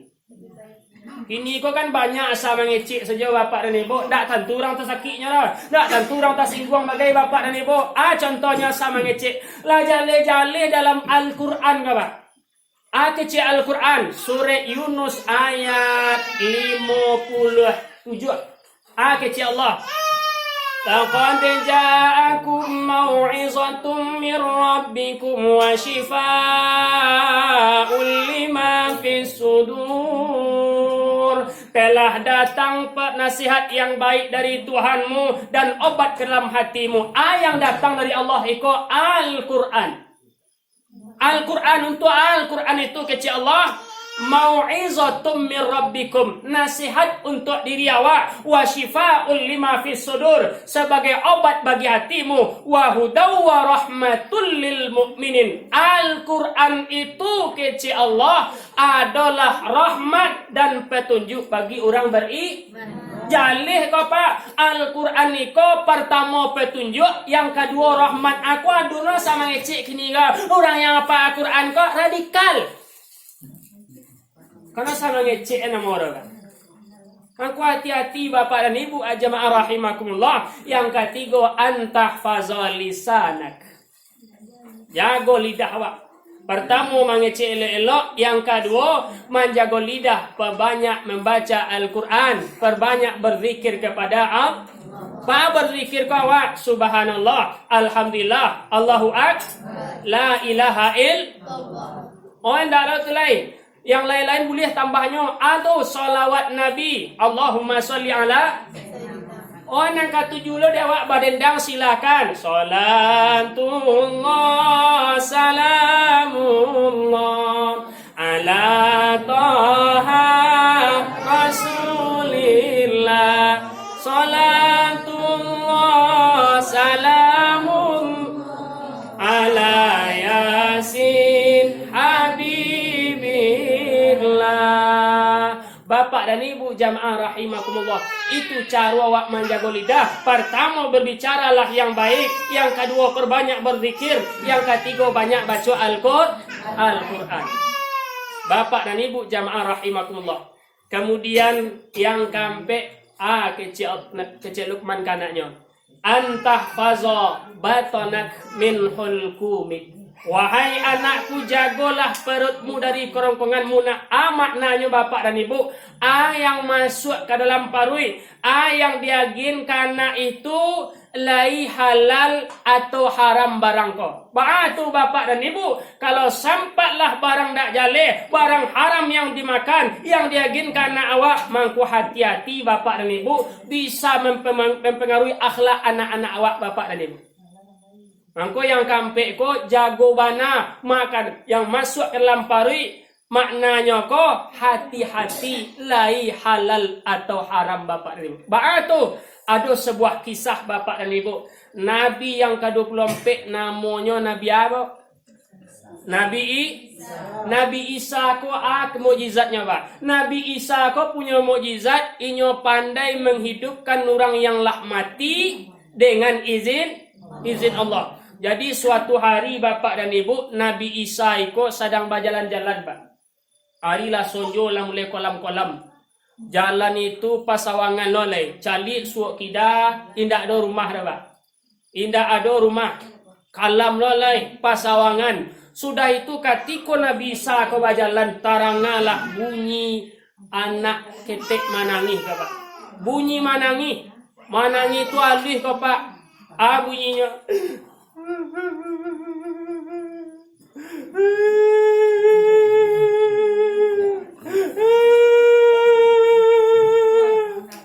Kini ko kan banyak asa mangecek sajo, Bapak dan Ibu. Ndak tantu urang tasakiknyo lah. Ndak tantu urang tasingguang bagai, Bapak dan Ibu. Ah, contohnyo asa mangecek. Lah jaleh-jaleh dalam Al-Quran ka, Pak. Ah, kecek Al-Quran, Surah Yunus ayat limo puluah tujuah. Ah, kecek Allah. "Laqad ja'akum mau'izatum mir rabbikum wa syifaa'un lima fis sudur." Telah datang pe-, nasihat yang baik dari Tuhanmu dan obat ke dalam hatimu. Ah, yang datang dari Allah iko Al-Quran. Al-Quran, untuak Al-Quran itu kecek Allah, Mau'izatum mir rabbikum, nasihat untuk diri awak, wa syifaa'ul lima fis sudur, sebagai obat bagi hatimu, wa hudaw wa rahmatul lil mukminin. Al-Quran itu, kecek Allah, adalah rahmat dan petunjuk bagi urang beri-, jaleh ko, Pak. Al-Quran iko partamo petunjuk, yang kaduo rahmat. Aku aduno samo ngecek kini ko. Urang yang apa Al-Quran ko radikal. Karena samo ngecek namo urang kan. Angku hati-hati, Bapak dan Ibu, jamaah rahimakumullah. Yang katigo, antahfaza lisanak. Jago lidah awak. Pertamo, mangecek elok-elok. Yang kaduo, manjago lidah. Perbanyak membaca Al-Quran. Perbanyak berzikir kepada Allah. Pa berzikir ko awak, Subhanallah, Alhamdulillah, Allahu Ak-, La ilaha ill-, oh, ndak ado tu lain. Yang lain-lain buliah tambahnyo, ado salawat Nabi, Allahumma sholli ala. Oh, nan katuju lo dek awak badendang, silakan. Salatullah, salamullah, ala Taha Rasulillah. Salatullah, salamun ala Yasin Habibillah. Bapak dan Ibu jamaah rahimakumullah, itu caro awak manjago lidah. Partamo, berbicaralah yang baik. Yang kaduo, perbanyak berzikir. Yang katigo, banyak baco Al-Qur-, Al-Quran. Bapak dan Ibu jamaah rahimakumullah. Kemudian yang kaampek, ah, kecek, kecek Lukman ka anaknyo. Antahfaza batanak min hulqumik. Wahai anakku, jagolah perutmu dari kerongkonganmu, nak. Ah, maknanyo, Bapak dan Ibu, ah, yang masuk ka dalam paruik, ah, yang diagian ka anak itu, lai halal atau haram barang ko. Baa tu, Bapak dan Ibu, kalau sampatlah barang dak jaleh, barang haram yang dimakan, yang diagian ka anak awak, mangko hati-hati, Bapak dan Ibu, bisa mempe-, mempengaruhi akhlak anak-anak awak, Bapak dan Ibu. Mangko yang kaampek ko, jago bana makan yang masuk ka dalam paruik, maknanyo ko, hati-hati lai halal atau haram, Bapak dan Ibu. Baa tu? Ado sebuah kisah, Bapak dan Ibu. Nabi yang kaduo puluah ampek namonyo Nabi apo? Nabi I-, Nabi Isa ko, ah, mukjizatnyo, Pak. Nabi Isa ko punyo mukjizat, inyo pandai menghidupkan urang yang lah mati dengan izin, izin Allah. Jadi, suatu hari, Bapak dan Ibu, Nabi Isa iko sadang bajalan-jalan, Pak. Ari lah sonjo, lah mulai kolam-kolam. Jalan itu pasawangan lo lai, caliak suok kida, indak ado rumah doh, Pak. Indak ado rumah. Kalam lo lai, pasawangan. Sudah itu, katiko Nabi Isa ko bajalan, tarangalah bunyi anak ketek manangih ko, Pak. Bunyi manangih. Manangih tu aluih ko, Pak. Ah, bunyinyo.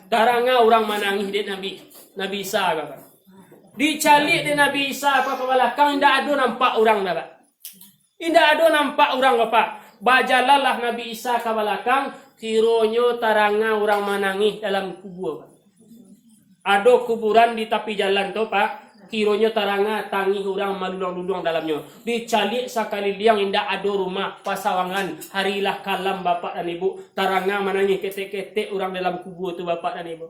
Taranga urang manangih dek Nabi, Nabi Isa ko, Pak. Dicaliak dek Nabi Isa ko ka balakang, indak ado nampak urang doh, Pak. Indak ado nampak urang, Bapak. Bajalanlah Nabi Isa ka balakang, kironyo taranga urang manangih dalam kubua, Pak. Ado kuburan di tapi jalan tu, Pak. Kironyo taranga tangih urang maluluang-luluang dalamnyo. Dicaliak sakaliliang, indak ado rumah, pasawangan, hari lah kalam, Bapak dan Ibu. Taranga manangih ketek-ketek urang dalam kubua tu, Bapak dan Ibu.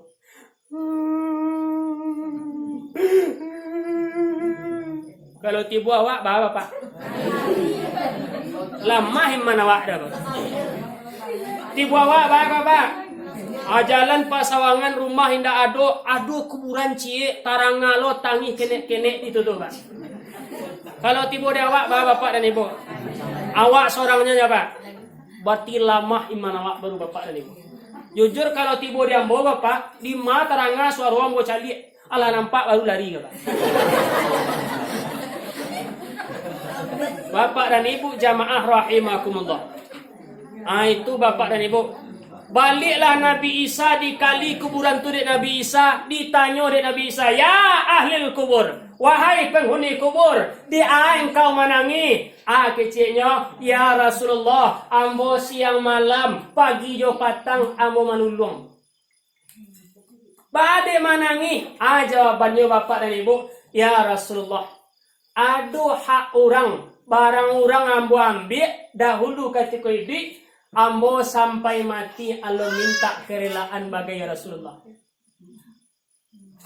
Kalau tibo awak, baa, Bapak? Lamah iman awak dah, Bapak. Tibo awak, baa, Bapak? Ah, jalan pasawangan, rumah indak ado, ado kuburan ciek, taranga lo tangih kenek-kenek di tu, Pak. Kalau tibo di awak, baa, Bapak dan Ibu? Awak sorangnyo, Bapak. Barati lamah iman awak baru, Bapak dan Ibu. Jujur, kalau tibo di ambo, Bapak, dima taranga suaro ambo caliak, alah nampak baru lari, Bapak. Bapak dan Ibu jamaah rahimakumullah. Ah, itu, Bapak dan Ibu. Baliaklah Nabi Isa, dikali kuburan tu dek Nabi Isa, ditanyo dek Nabi Isa, "Ya ahlil kubur, wahai penghuni kubur, di a engkau manangih?" A keceknyo, "Ya Rasulullah, ambo siang malam, pagi jo patang ambo manulung." Baa dek manangih? A jawabannyo, Bapak dan Ibu, "Ya Rasulullah, ado hak urang, barang urang ambo ambiak dahulu katiko iduik, ambo sampai mati alun mintak karelaan bagai, ya Rasulullah."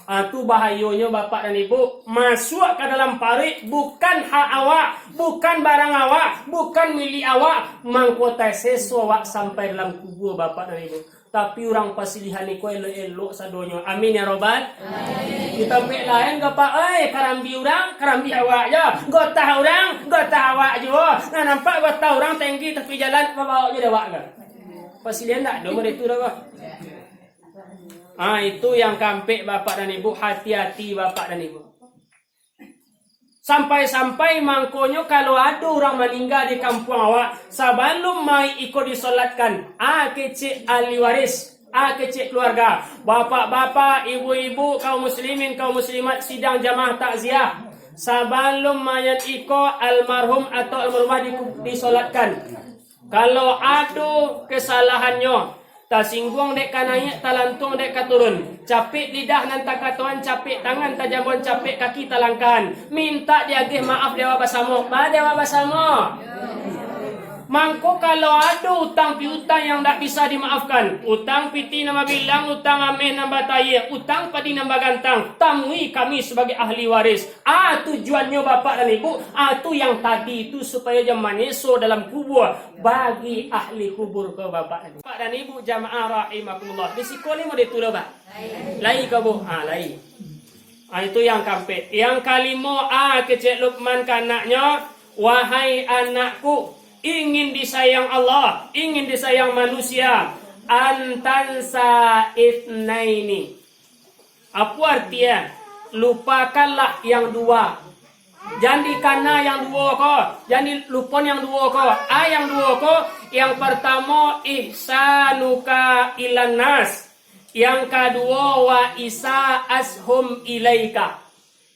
Ah, tu bahayonyo, Bapak dan Ibu, masuak ka dalam paruik, bukan hak awak, bukan barang awak, bukan milik awak, mangko taseso awak sampai dalam kubua, Bapak dan Ibu. Tapi urang pasilihan iko elok-elok sadonyo. Amin ya robbal. Amin. Di tampek lain, Bapak, oi, karambia urang, karambia awak jo. Gotah urang, gotah awak juo. Nah, nampak gotah urang tenggi tapi jalan, babaok jo dek awak ko. Pasilihan ndak ado model tu doh, ko. Ah, itu yang kaampek, Bapak dan Ibu, hati-hati, Bapak dan Ibu. Sampai-sampai mangkonyo, kalau ado urang maningga di kampuang awak, sabalum mayik iko disolatkan, a kecek ahli waris, a kecek keluarga, bapak-bapak, ibu-ibu, kaum muslimin, kaum muslimat, sidang jamaah takziah, sabalum mayat iko, almarhum atau almarhumah di-, disolatkan, kalau ado kasalahannyo, tasingguang dek ka naiak, talantuang dek ka turun, capek lidah nan takatoan, capek tangan tajambuan, capek kaki talangkahan, mintak diagiah maaf dek awak basamo. Baa dek awak basamo? Mangko kalau ado utang piutang yang ndak bisa dimaafkan, utang pitih nan babilang, utang ameh nan batayie, utang padi nan bagantang, tamui kami sabagai ahli waris. Ah, tujuannyo, Bapak dan Ibu, ah, tu yang tadi tu, supayo jan manyeso dalam kubua bagi ahli kubur ko, Bapak dan Ibu. Bapak dan Ibu jamaah rahimakumullah. Di siko ni model tu lah, Pak? Lai ka, Bu? Ah, lai. Ah, itu yang kaampek. Yang kalimo, ah, kecek Lukman ka anaknyo, "Wahai anakku, ingin disayang Allah, ingin disayang manusia, antansa itnaini." Apo artinyo? Lupakanlah yang dua. Jan dikana yang duo ko, jan dilupoan yang duo ko. A yang duo ko, yang partamo, ihsanuka ilan nas. Yang kaduo, wa isa'ashum ilaika.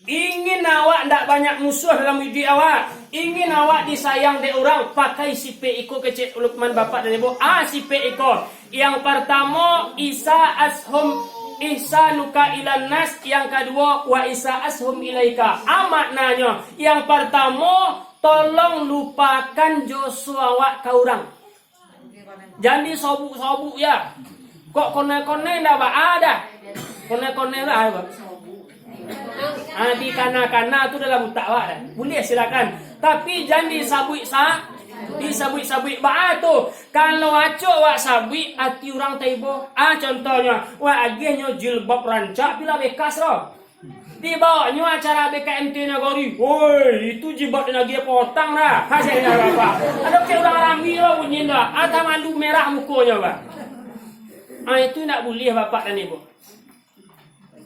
Ingin awak ndak banyak musuah dalam iduik awak. Ingin awak disayang dek urang, pakai sipek iko, kecek Lukman, Bapak dan Ibu. A, sipek iko. Yang partamo, isa'ashum, ihsanuka ilan nas. Yang kaduo, wa isa'ashum ilaika. A maknanyo, yang partamo, tolong lupakan joso awak ka urang. Jan disobuk-sobuk ya. Kok konai-konai ndak baa dah. Konai-konai lah, Abah. Ah, dikana-kana tu dalam utak awak dah. Buliah, silakan. Tapi jan disabuik sa-, disabuik-sabuik baa tu. Kalau acok wak sabuik, ati urang taibo. Ah, contohnyo, wak agiahnyo jilbab rancak, pila bekas tu. Dibaoknyo acara B K M T Nagori. Woi, itu jilbab nan agiah potang dah. Ha, saya dah apa? Ado kek urang rami lah bunyi dah. Atau malu merah mukonyo, bah. Ah, itu ndak buliah, Bapak dan Ibu.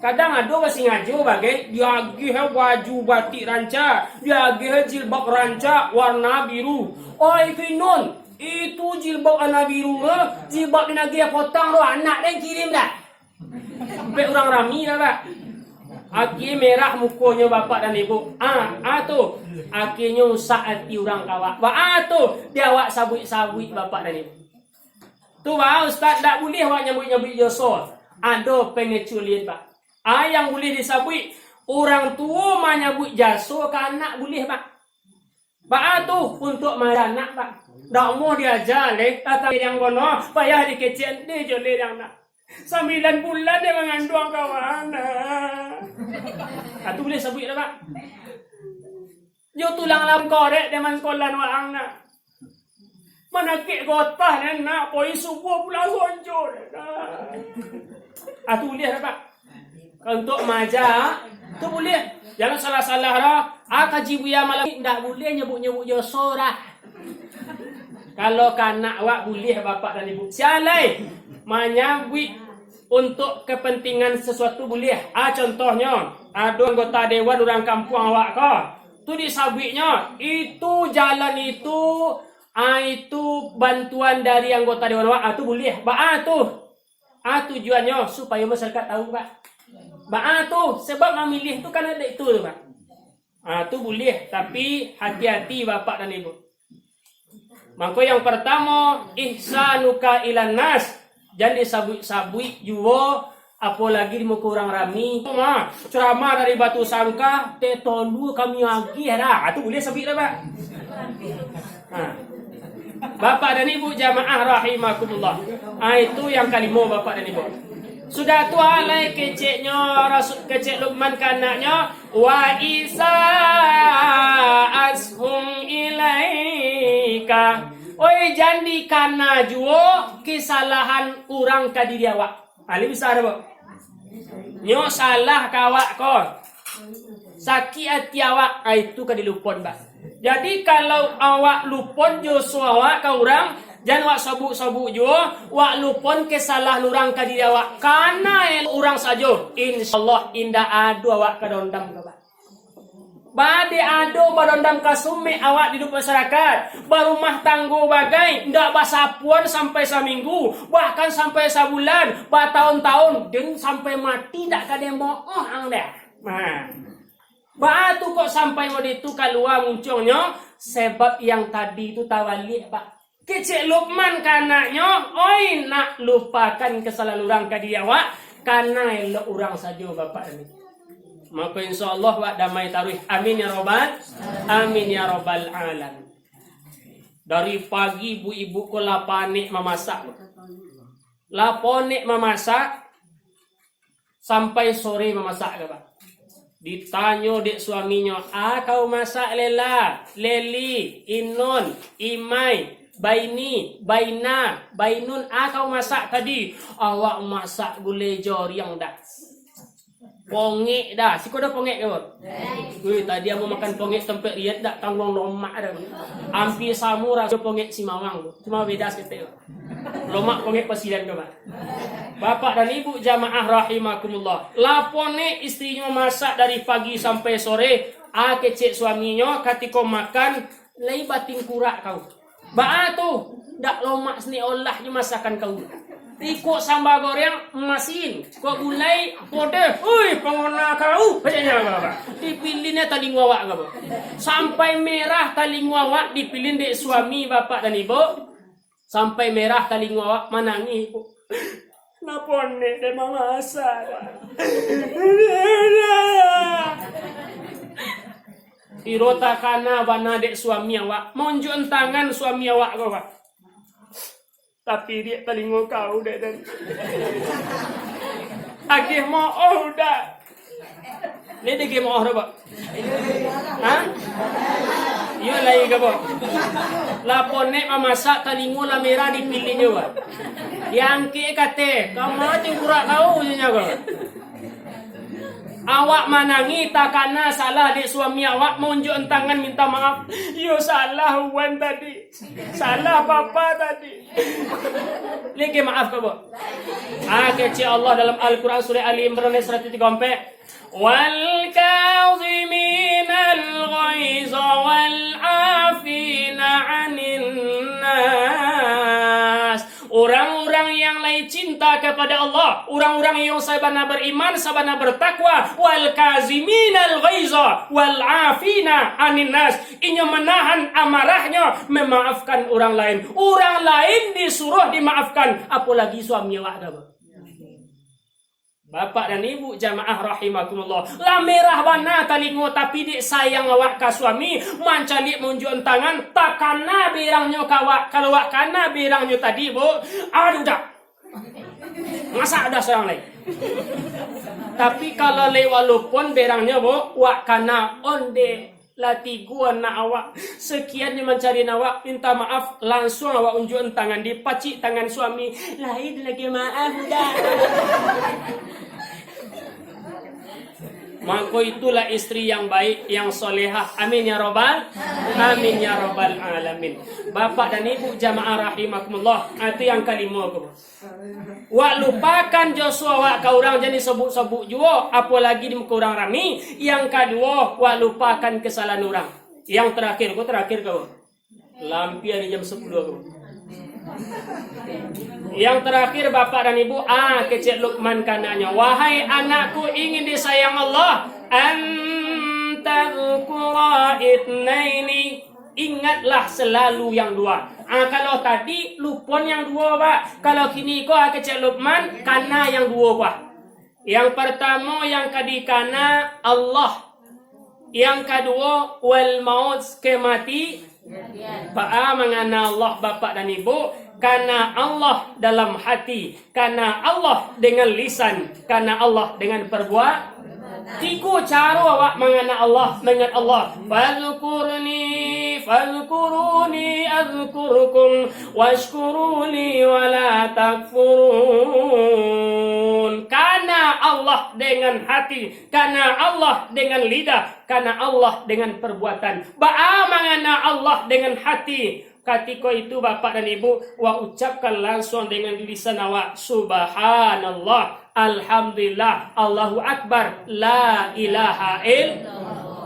Kadang ado basingajo bagai, diagiah baju batik rancak, diagiah jilbab rancak warna biru. Oi, Kinun, itu jilbab warna biru, eh, jilbab nan agiah potang tu, anak den kirim dah. Sampai urang rami lah, Pak. Akhia merah mukonyo, Bapak dan Ibu. Ah, ah tu. Akhianyo usak ati urang ka awak. Baa tu, di awak sabuik-sabuik, Bapak dan Ibu. Tu baa, Ustaz, ndak buliah awak nyabuik-nyabuik joso. Ado pangecualian, Pak. Ah, yang buliah disabuik, urang tuo manyabuik jaso ka anak buliah, Pak. Baa tu, untuak maaja anak, Pak. Dak amuah diaja leh, tatap liang bono, payah dikecek, deh jo liang nak. Sambilan bulan dia manganduang kawan. Ah, tu buliah sabuik lah, Pak. Jo tulang lam korek dia mangkolan waang nak. Manakik gotah nian nak, poi subuah pulang sonjo nian nak. Ah, tu buliah lah, Pak. Kalau untuak maaja, tu buliah. Jangan salah-salah lah. Ah, kaji buya malam ni, ndak buliah nyebut-nyebut joso dah. Kalau ka anak awak buliah, Bapak dan Ibu. Sia lai manyabuik untuak kepentingan sesuatu buliah. Ah, contohnyo, ado anggota dewan urang kampuang awak ko. Tu disabuiknyo, itu jalan itu Ah, itu bantuan dari anggota dewan awak, ah, tu buliah. Baa tu? Ah, tujuannyo supayo masyarakat tahu, Pak. Baa tu? Sebab mamilih tu kan ado itu tu, Pak. Ah, tu buliah, tapi hati-hati, Bapak dan Ibu. Mangko yang partamo, ihsanuka ilan nas. Jan disabuik-sabuik juo, apolagi di muko urang rami. Mah, ceramah dari Batu Sangka, teh tolu kami agih dah. Ah, tu buliah sabuik dah, Pak. Ha. Bapak dan Ibu jamaah rahimakumullah. Ah, itu yang kalimo, Bapak dan Ibu. Sudah tu, ah, lai keceknyo, Rasul, kecek Luqman ka anaknyo, "Wa isa ashum ilaika." Oi, jan dikana juo kesalahan urang ka diri awak. Ah, lai bisa ado, Pak? Nyo salah ka awak ko. Sakik ati awak, ah, itu ka dilupon, Pak. Jadi, kalau awak lupon doso awak ka urang, jan awak sobuk-sobuk juo, awak lupon kesalahan urang ka diri awak. Kana elok urang sajo, insyaallah indak ado awak ka dondam ka, Pak. Bade ado badondam ka sumek awak di dukuang masyarakat, barumah tanggo bagai, ndak basapuan sampai saminggu, bahkan sampai sabulan, batahun-tahun, den sampai mati ndak ka den mooh ang deh. Nah, baa tu kok sampai mode tu kalua muncuangnyo, sebab yang tadi tu tabaliak, Pak. Kecek Luqman ka anaknyo, "Oi, nak, lupakan kesalahan urang ka diri awak, kana elok urang sajo, Bapak." Mako, insya Allah, wak damai taruih. Amin ya robbal, amin ya robbal alamin. Dari pagi ibu-ibu ko lah panek mamasak. Lah panek mamasak, sampai sore mamasak ka, Pak. Ditanyo dek suaminyo, "A kau masak, Lela, Leli, Inun, Imai, Baini, Baina, Bainun, a kau masak tadi?" "Awak masak gulai joriang dah. Pongek dah." Siko ado pongek ko, Pak? Wih, tadi ambo makan pongek tampek riat dak tangguang lomak dah. Ampia samo raso pongek Simawang tu. Cuma beda saketek, Pak. Lomak pongek pasidan tu, Pak. Bapak dan Ibu jamaah rahimakumullah. Lah panek istrinyo masak dari pagi sampai sore, a kecek suaminyo katiko makan, "Lai batingkurak kau. Baa tu? Dak lomak sani olah jo masakan kau. Iko samba goreng masin, ko gulai podeh. Ui, pangona kau," katonyo, Bapak. Dipilinnyo talingo awak, Bapak. Sampai merah talingo awak dipilin dek suami, Bapak dan Ibu. Sampai merah talingo awak, manangih, Bu. Napo nek dek mamasak? Iro takana bana dek suami awak, maunjuakan tangan suami awak ko, Pak. Tapi diak talingo kau dek, dan agih mooh dak. Lai dek moh tu, Pak? Ha? Iyo, lai ka, Pak? Lah panek mamasak, talingo lah merah dipilinnyo, Pak. Diangkek ka ateh, "Kama tingkurak kau?" nyo ko. Awak manangih takana salah dek suami awak, maunjuakan tangan minta maaf. "Iyo, salah wan tadi. Salah papa tadi." Lai maaf ka, Bu? Ah, kecek Allah dalam Al-Quran surah Ali Imran ayat saratus tigo ampek. "Wal kaziminal ghaiza wal afina anin nas." Orang-orang yang lai cinta kepada Allah, orang-orang yang sabana beriman, sabana bertakwa, "Wal kaziminal ghaiza wal afina anin nas." Inyo manahan amarahnyo, memaafkan urang lain. Urang lain disuruah dimaafkan, apolagi suami awak tu. Bapak dan Ibu jamaah rahimakumullah. Lah merah bana talingo, tapi dek sayang awak ka suami, mancaliak maunjuakan tangan, takana berangnyo ka awak. Kalau awak kana berangnyo tadi, Bu, aduh dah. Masak dah surang lai. Tapi kalau lai walaupun berangnyo, Bu, wak kana onde. Lah tigo anak awak, sakian nyo mancari awak, minta maaf, langsuang awak unjuakan tangan, dipacik tangan suami, lain lagi maaf dah. Mangko itulah istri yang baik, yang solehah. Amin ya robbal, amin ya robbal alamin. Bapak dan Ibu jamaah rahimakumullah, itu yang kalimo ko. Wak lupakan doso awak ka urang, jan disobuk-sobuk juo, apolagi di muko urang rami. Yang kaduo, wak lupakan kesalahan urang. Yang terakhir ko, terakhir ko. Lampia di jam sapuluah tu. Yang terakhir, Bapak dan Ibu, ah, kecek Lukman kananyo, "Wahai anakku ingin disayang Allah, antadzkura itsnaini, ingatlah selalu yang dua." Ah, kalau tadi lupon yang duo, Pak. Kalau kini ko, ah, kecek Lukman, kana yang duo, Pak. Yang pertamo, yang ka dikana Allah. Yang kaduo, wal maut, kemati. Baa mangana Allah, Bapak dan Ibu? Kana Allah dalam hati, kana Allah dengan lisan, kana Allah dengan perbuatan. Tigo caro awak mangana Allah, mengat Allah. Fazkurni, fazkuruni azkurkum, washkuruli wala takfurun. Kana Allah dengan hati, kana Allah dengan lidah, kana Allah dengan perbuatan. Baa mangana Allah dengan hati? Katiko itu, Bapak dan Ibu, wak ucapkan langsung dengan lisan awak, "Subhanallah, Alhamdulillah, Allahu Akbar, la ilaha ill-,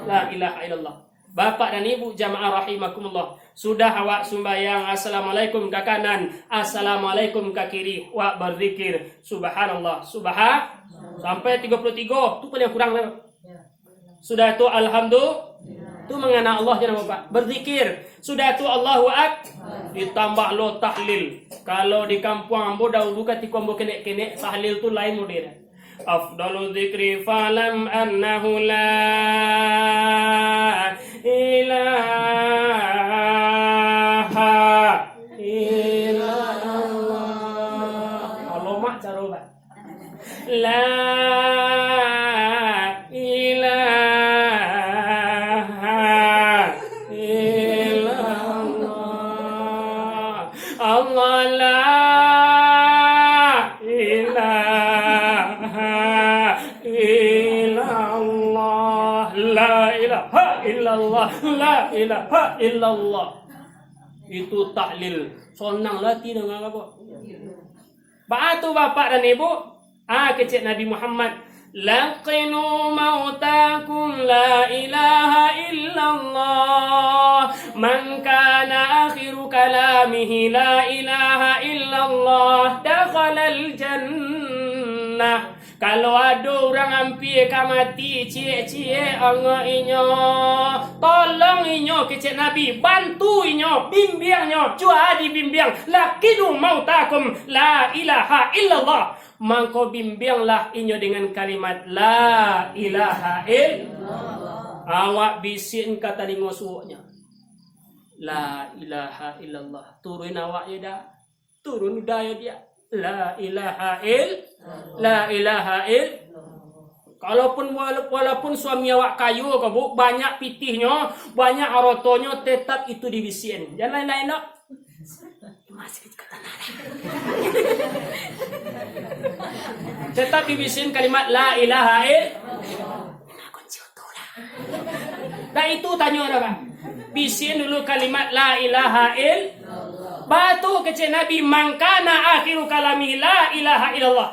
la ilaha illallah." Bapak dan Ibu jamaah rahimakumullah, sudah awak sumbayang, assalamualaikum ka kanan, assalamualaikum ka kiri, wak berzikir, "Subhanallah, subha-," sampai tigo puluah tigo, tu paling kurang lah. Sudah tu, alhamdulillah. Tu mangana Allah je namo, Pak. Berzikir. Sudah tu, Allahu Ak-, ditambah lo tahlil. Kalau di kampuang ambo dahulu, katiko ambo kenek-kenek, tahlil tu lain model. Afdalu dzikri fa'lam annahu la ilaha illallah. Kalau mak caro, Pak. La ilaha illallah. Allah, la ilaha illallah. La ilaha illallah. La ilaha illallah. Itu tahlil. Sonang lah ati danga ko. Baa tu, Bapak dan Ibu? Ah, kecek Nabi Muhammad, "Laqinu mautakum la ilaha illallah. Man kana akhiru kalamihi la ilaha illallah, dakhalal jannah." Kalau ado urang ampia ka mati, ciek-ciek angok inyo, tolong inyo, kecek Nabi, bantu inyo, bimbiang inyo, jua dibimbiang. "Laqinu mautakum la ilaha illallah." Mangko bimbianglah inyo dengan kalimat la ilaha illallah. Awak bisiakan ka talingo suoknyo, "La ilaha illallah." Turun awak je dah. Turun udah yo dia. La ilaha ill-, la ilaha ill-, kalaupun wala-, walaupun suami awak kayo ko, Bu, banyak pitihnyo, banyak harotonyo, tetap itu dibisiakan. Jan lain-lain doh. Masih di kota Nara. Tetap dibisiakan kalimat la ilaha ill-, Nah, itu tanyo dah, Pak. Bisiakan dulu kalimat la ilaha ill-, baa tu kecek Nabi, "Man kana akhiru kalamihi la ilaha illallah."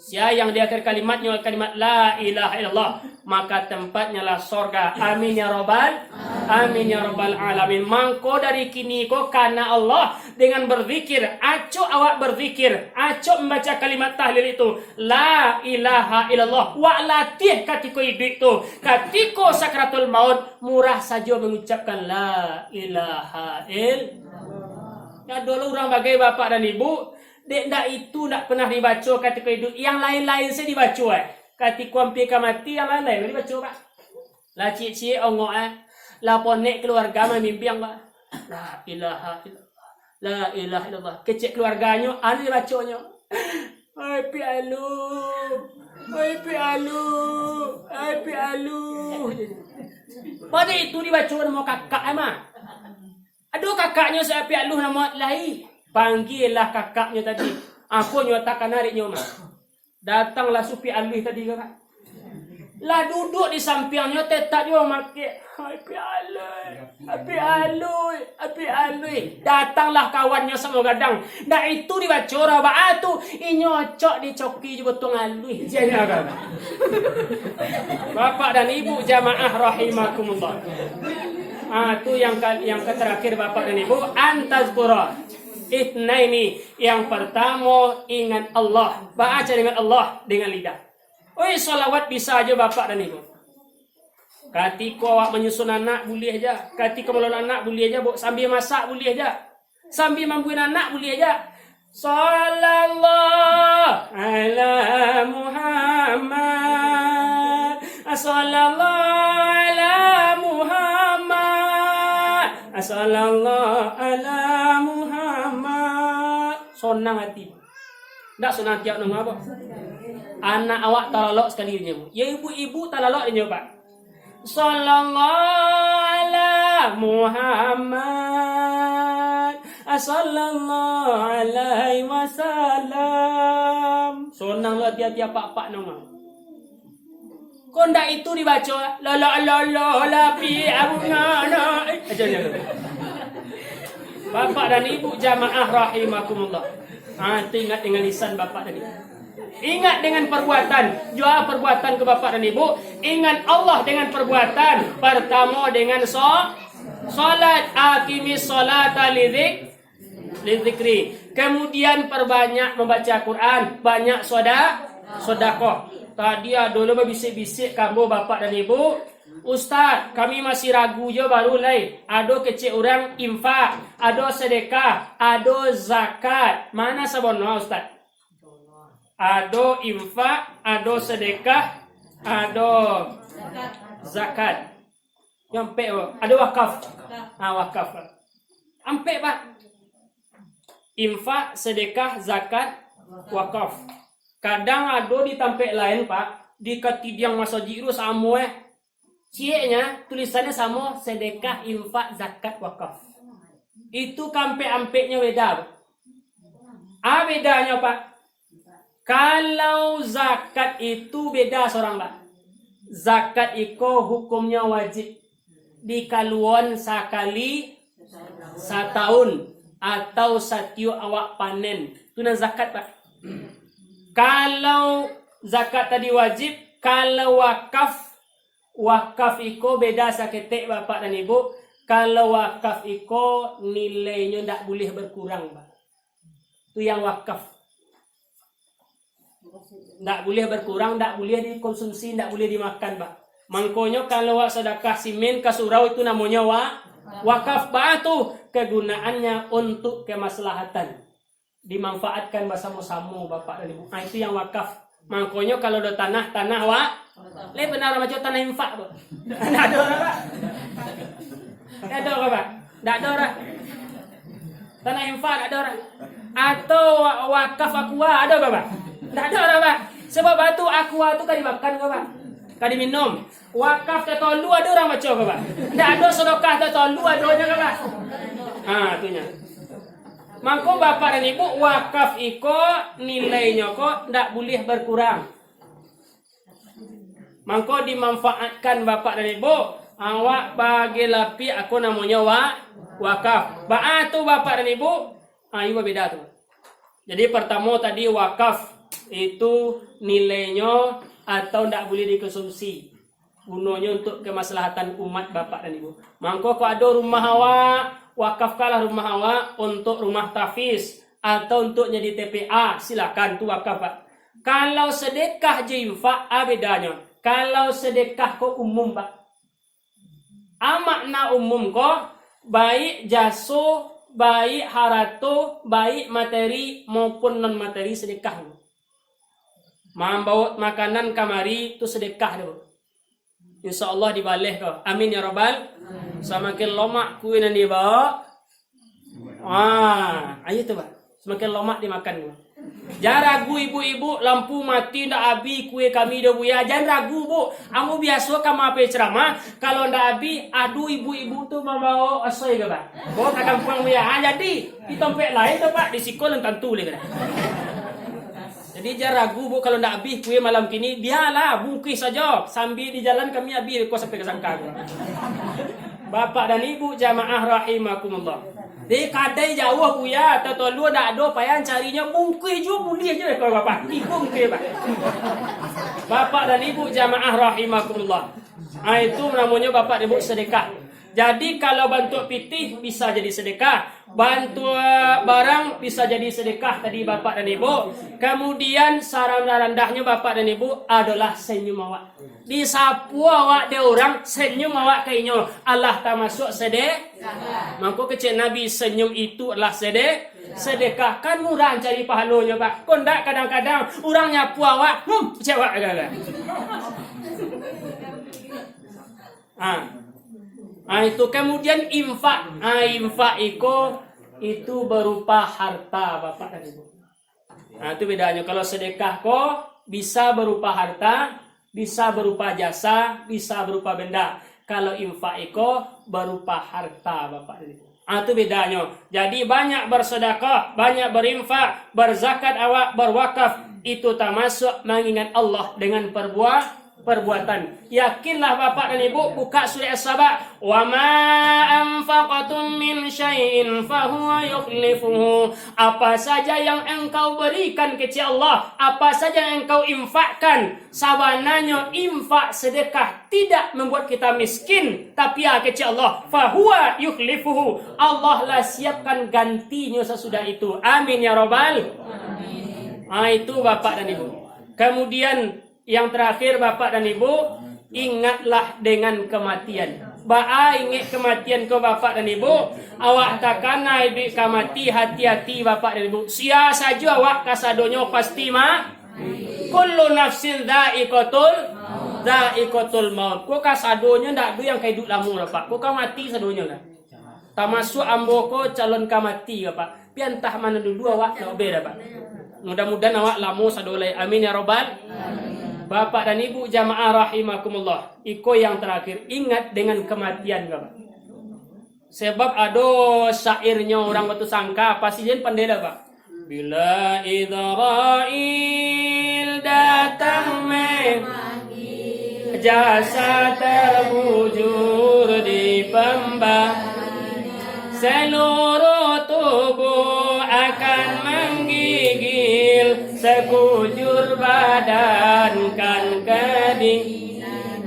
Sia yang di akhir kalimatnyo kalimat la ilaha illallah, maka tempatnyo lah sorga. Amin ya rabbal, amin ya rabbal alamin. Mangko dari kini ko kana Allah dengan berzikir, acok awak berzikir, acok mambaca kalimat tahlil itu. La ilaha illallah. Wak latiah katiko iduik tu. Katiko sakratul maut, murah sajo mangucapkan la ilaha ill-, Ado lo urang bagai, Bapak dan Ibu, dek ndak itu ndak pernah dibaco katiko iduik. Yang lain-lain se dibaco, eh. Katiko ampia ka mati, yang lain-lain dibaco, Pak. Lah ciek-ciek ongok, eh. Lah ponek keluarga mamimbiang, Pak. La ilaha illallah. La ilaha illallah. Kecek keluarganyo, anu dibaconyo. "Ai Piak Aluih. Ai Piak Aluih. Ai Piak Aluih." Pado itu dibaco namo kakak, eh, mah. Ado kakaknyo si Piak Aluih namo lai. Panggialah kakaknyo tadi. Apo nyo takana dek nyo, mah. Datanglah si Piak Aluih tadi, kakak. Lah duduak di sampiangnyo, tetap juo mamakek, "Ai Piak Aluih, ai Piak Aluih, ai Piak Aluih." Datanglah kawannyo samo gadang. Ndak itu dibaco doh, baa tu, inyo ocok dicoki jo gotong aluih. Bapak dan Ibu jamaah rahimakumullah. Ah, tu yang ka, yang ka terakhir, Bapak dan Ibu, antazkura itsnaini. Yang pertamo, ingat Allah. Baca dengan Allah dengan lidah. Oi, salawat bisa aja, Bapak dan Ibu. Katiko awak manyusun anak, buliah aja. Katiko malolok anak, buliah aja, Bu. Sambil masak, buliah aja. Sambil mambuih anak, buliah aja. Sallallahu ala Muhammad. Sallallahu ala Muhammad. Sallallahu ala Muhammad. Sonang hati. Ndak sonang tiok namo apo? Anak awak talalok sakali dinyo. Ya, ibu-ibu talalok dinyo, Pak. Sallallahu ala Muhammad. Sallallahu alaihi wasallam. Sonang lo tiap-tiap pak-pak namo. Kok ndak itu dibaco, lolo, lolo, lapi, abunga, no. Eh, aja, aja. Bapak dan Ibu jamaah rahimakumullah. Ah, itu ingat dengan lisan Bapak dan Ibu. Ingat dengan perbuatan. Jua perbuatan ke Bapak dan Ibu. Ingat Allah dengan perbuatan. Pertamo dengan so, salat. Aqimis salata lidzikri. Lidzikri. Kemudian perbanyak membaca Quran, banyak soda, sodakoh. Tadi ado lo babisik-bisik ka ambo, Bapak dan Ibu, "Ustaz, kami masih ragu jo baru lai. Ado kecek urang infak, ado sedekah, ado zakat. Mana sabono, Ustaz?" Ado infak, ado sedekah, ado zakat. Yang ampek, Pak. Ado wakaf. Ah, wakaf, Pak. Ampek, Pak. Infak, sedekah, zakat, wakaf. Kadang ado di tampek lain, Pak, di katidiang masajik tu samo, eh. Cieknyo, tulisannyo samo, sedekah, infak, zakat, wakaf. Itu kaampek-ampeknyo beda, Pak. Ah, bedanyo, Pak. Kalau zakat itu beda surang, Pak. Zakat iko hukumnyo wajib dikaluan sakali satahun atau satiok awak panen. Tu nan zakat, Pak. Kalau zakat tadi wajib, kalau wakaf, wakaf iko beda saketek, Bapak dan Ibu. Kalau wakaf iko nilainyo ndak buliah berkurang, Pak. Tu yang wakaf. Ndak buliah berkurang, ndak buliah dikonsumsi, ndak buliah dimakan, Pak. Mangkonyo kalau wak sadakah simin ka surau, itu namonyo wa-, wakaf. Baa tu? Kegunaannyo untuk kemaslahatan. Dimanfaatkan basamo-samo, Bapak dan Ibu. Ah, itu yang wakaf. Mangkonyo kalau ado tanah, tanah wa-, lai bana urang baco tanah infak tu. Ndak ado urang, Pak. Ndak ado urang, Pak. Ndak ado urang. Tanah infak ndak ado urang. Atau wa-, wakaf aqua ado, Bapak? Ndak ado urang, Pak. Sebab baa tu aqua tu ka dimakan, Bapak? Ka diminum. Wakaf tatolu ado urang baco, Bapak? Ndak ado, sedekah tatolu adonyo, Bapak. Ha, tu nyo. Mangko, Bapak dan Ibu, wakaf iko nilainyo ko ndak buliah berkurang. Mangko dimanfaatkan, Bapak dan Ibu, awak bagi lapiak ako namonyo wa-, wakaf. Baa tu, Bapak dan Ibu? Ah, iyo babeda tu. Jadi, pertamo tadi wakaf itu nilainyo atau ndak buliah dikonsumsi. Gunonyo untuk kemaslahatan umat, Bapak dan Ibu. Mangko, kok ado rumah awak, wakafkanlah rumah awak untuk rumah tahfiz atau untuk jadi T P A, silakan, tu wakaf, Pak. Kalau sedekah jo infak, a bedanyo. Kalau sedekah ko umum, Pak. A makna umum ko, baik jaso, baik harato, baik materi maupun non materi sedekah. Mambaok makanan kamari tu sedekah tu. Insya Allah dibaleh ko. Amin ya rabbal. Samakin lomak kue nan dibaok, ah, ayo tu, Pak. Samakin lomak dimakan ko. Jan ragu ibu-ibu, lampu mati ndak abih kue kami do, Buya. Jan ragu, Bu. Ambo biaso ka mape ceramah, kalau ndak abih, aduh, ibu-ibu tu mambaok asoi ko, Pak. Baok ka kampuang, Buya. Ah, jadi, di tampek lain tu, Pak, di siko nan tantu lih ko. Jadi, jan ragu, Bu, kalau ndak abih kue malam kini, bialah, bungkuih sajo. Sambil di jalan kami abih ko sampai ka sangka ko. Bapak dan Ibu jamaah rahimakumullah. Di kadai jauah, Buya, tatolu ndak ado, payah carinyo, bungkuih juo buliah juo, kalau Bapak. Tigo bungkuih, Pak. Bapak dan Ibu jamaah rahimakumullah. Ah, itu namonyo Bapak Ibu sedekah. Jadi, kalau bantuak pitih bisa jadi sedekah, bantuak barang bisa jadi sedekah tadi, Bapak dan Ibu. Kemudian, sarandah-randahnyo, Bapak dan Ibu, adalah senyum awak. Disapu awak dek urang, senyum awak ka inyo, alah tamasuak sede-, mangko kecek Nabi, senyum itu adalah sede-, sedekah. Kan murah cari pahalonyo, Pak. Kok ndak, kadang-kadang urang nyapu awak, hmm, kecek awak, kadang-kadang. Ah. Ah, itu. Kemudian infak. Ah, infak iko, itu berupa harta, Bapak dan Ibu. Ah, itu bedanyo. Kalau sedekah ko bisa berupa harta, bisa berupa jasa, bisa berupa benda. Kalau infak iko berupa harta, Bapak dan Ibu. Ah, itu bedanyo. Jadi, banyak bersedekah, banyak berinfak, berzakat awak, berwakaf, itu tamasuak mangingat Allah dengan perbuatan. Perbuatan. Yakinlah, Bapak dan Ibu, buka surah As-Saba. "Wa ma anfaqtum min syai'in fahuwa yukhlifuhu." Apa saja yang engkau berikan kecek Allah, apa saja yang engkau infakkan, sabananyo infak sedekah tidak membuat kita miskin, tapi, ah, kecek Allah, "Fahuwa yukhlifuhu." Allah lah siapkan gantinyo sasudah itu. Amin ya Rabbal. Ah, itu, Bapak dan Ibu. Kemudian, yang terakhir, Bapak dan Ibu, ingatlah dengan kematian. Baa ingek kematian ko, Bapak dan Ibu? Awak takana iduik ka mati, hati-hati, Bapak dan Ibu. Sia sajo awak, kasadonyo pasti ma-, kullu nafsin dha'iqatul, dha'iqatul maut. Ko kasadonyo ndak ado yang ka iduik lamo, Bapak. Ko ka mati sadonyo lah. Tamasuak ambo ko calon ka mati, Bapak. Pian antah mano dulu awak nak ubeda, Pak. Mudah-mudahan awak lamo sado lai. Amin ya Rabbal. Bapak dan Ibu jamaah rahimakumullah. Iko yang terakhir, ingat dengan kematian, Bapak. Sebab ado syairnyo urang Batusangka, pasti jen pandai lah, Pak. Bila Izrail datang memanggil, jasad terbujur di pembaringan, seluruh tubuh akan menggigil, sekujur badan kan kedinginan.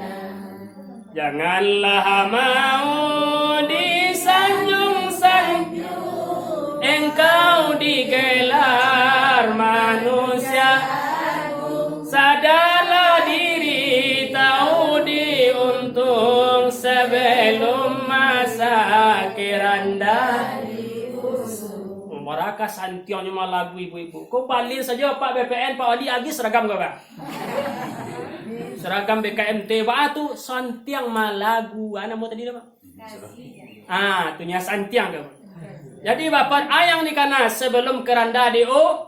Janganlah mau disanjung-sanjung engkau digelar manusia. Sadarlah diri tahu diuntung sebelum masa keranda. Baraka santiangnyo malagu ibu-ibu. Ko balin sajo Pak B P N, Pak Wali, agiah seragam ko, Pak. Seragam B K M T, baa tu, santiang malagu. Ah, namo tadi tu, Pak? Ah, tu nyo santiang tu. Jadi, Bapak, ayang di kana sebelum keranda di u-,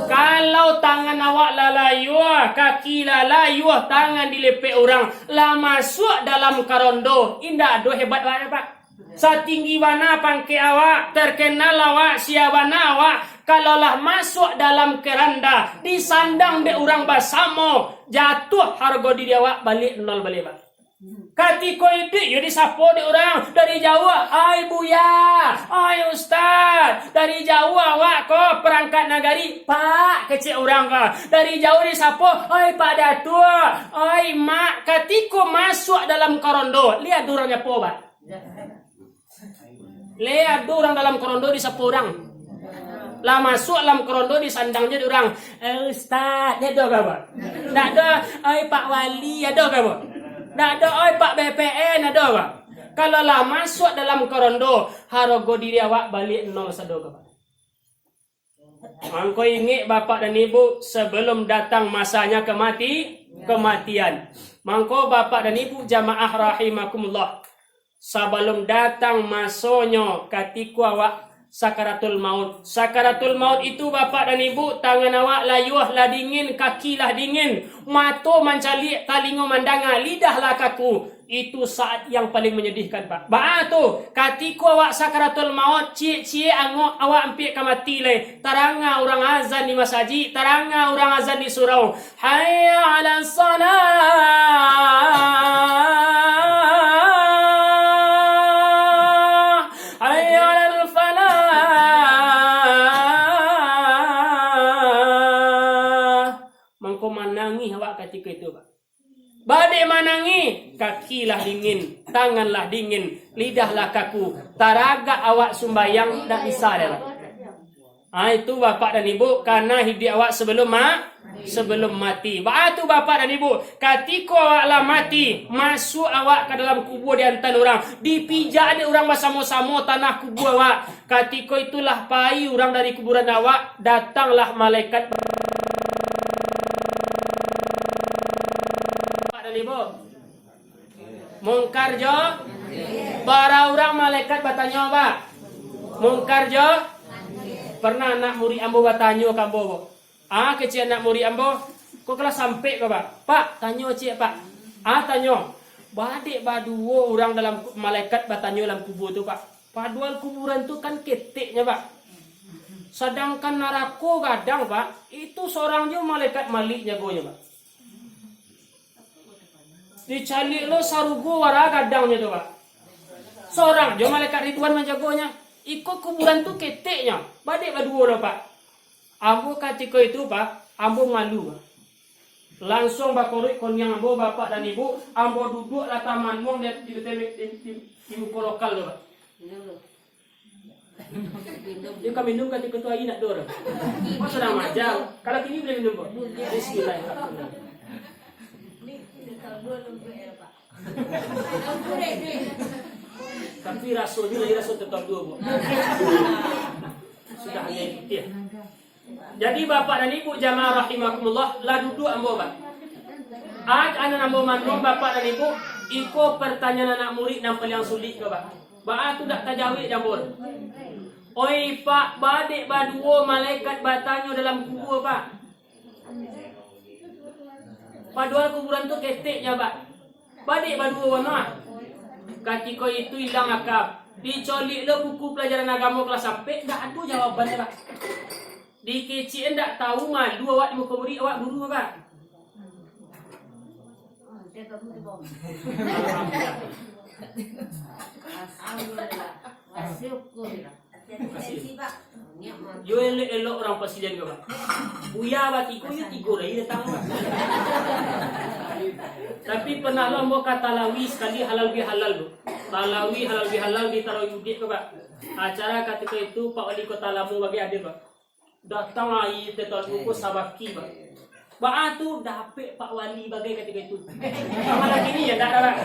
kalau tangan awak lah layuah, kaki lah layuah, tangan dilepek urang, lah masuak dalam karondo, indak ado hebat awak, Pak. Satinggi bana pangkek awak, terkenal awak, sia bana awak, kalau lah masuak dalam keranda, disandang dek urang basamo, jatuah hargo diri awak baliak nol baliak, Pak. Katiko iduik, yo disapo dek urang, dari jauah, "Ai Buya, ai Ustaz." Dari jauah awak ko perangkat nagari, "Pak," kecek urang ko. Dari jauah disapo, "Ai Pak Datuak, ai Mak." Katiko masuak dalam karondo, liek urang nyapo, Pak. Lai ado urang dalam karondo disapo urang. Lah masuak dalam karondo disandang jo urang. "Eh, Ustaz," ndak ado ka, Pak? Ndak ado, "Oi, Pak Wali," ado ka, Pak? Ndak ado, "Oi, Pak B P N," ado ka? Kalau lah masuak dalam karondo, hargo diri awak baliak nol sado ka, Pak. Mangko ingek, Bapak dan Ibu, sebelum datang masanya kemati-, kematian. Mangko, Bapak dan Ibu jamaah rahimakumullah, sabalum datang masonyo katiko awak sakaratul maut. Sakaratul maut itu, Bapak dan Ibu, tangan awak layuah lah dingin, kaki lah dingin, mato mancaliak, talingo mandanga, lidah lah kaku. Itu saat yang paling menyedihkan, Pak. Baa tu, katiko awak sakaratul maut, ciek-ciek angok awak ampia ka mati lai. Taranga urang azan di masajik, taranga urang azan di surau. Hayya 'alas shalah, hayya 'alal falah. Mangko manangih awak katiko itu, Pak. Badek Manangih, kaki lah dingin, tangan lah dingin, lidah lah kaku, taragak awak sumbayang, ndak bisa deh, Pak. Ah, itu bapak dan ibu, karena hiduik awak sebelum ma-, sebelum mati. Baa tu bapak dan ibu, katiko awak lah mati, masuak awak ka dalam kubua diantan urang, dipijak dek urang basamo-samo tanah kubua awak. Katiko itulah pai urang dari kuburan awak, datanglah malaikat. Bapak dan ibu, Mungkar jo? Bara urang malaikat batanyo, Pak? Mungkar jo? Pernah anak murid ambo batanyo ka ambo, Pak. Ah, kecek anak murid ambo, ko kelas sampek ko, Pak. "Pak, tanyo ciek, Pak." Ah, tanyo. Badek baduo urang dalam ku-, malaikat batanyo dalam kubua tu, Pak. Padual kuburan tu kan keteknyo, Pak. Sadangkan narako gadang, Pak, itu sorang jo malaikat Malik jagonyo, Pak. Dicaliak lo sarugo bara gadangnyo tu, Pak. Sorang jo malaikat Ridwan manjagonyo. Iko kuburan tu keteknyo. Badek baduo lo, Pak. Ambo katiko itu, Pak, ambo malu, Pak. Lansuang bakoruik koniang ambo, bapak dan ibu, ambo duduak lah tamanuang di, di, di, di, di, di muko lokal tu, Pak. Dia ka minum katiko tu aia nak dor. Kok sadang maja? Kalau kini buliah minum, Pak? Bismillahirrahmanirrahim. Tapi rasonyo lai raso tetap duo, Bu. Sudah ada yang putih. Jadi, Bapak dan Ibu jamaah rahimakumullah, lah duduak ambo, Pak. Ak, anak ambo manuang, Bapak dan Ibu, iko pertanyaan anak murid nan paliang sulik ko, Pak. Baa tu dak tajawek dek ambo. Oi, Pak, badek baduo malaikat batanyo dalam kubua, Pak. Padohal kuburan tu keteknyo, Pak. Badek baduo bana. Katiko itu ilang aka. Dicolik lo buku pelajaran agamo kelas sampek, ndak ado jawabannyo, Pak. Dikecek ndak tahu, malu awak di muko murid, awak guru, Pak. Alhamdulillah. Yo elok-elok urang pasilian ko, Pak. Buya batigo, yo tigo lai datang, Pak. Tapi pernah lo ambo ka Talawi sakali, halal bihalal tu. Talawi halal bihalal di Talawi Udik ko, Pak. Acara katiko itu Pak Wali Kota Lamo bagai hadir, Pak. Datang lai tetap ko sabaki, Pak. Baa tu dapek Pak Wali bagai katiko itu. Amanah kini yo, ndak ado, Pak.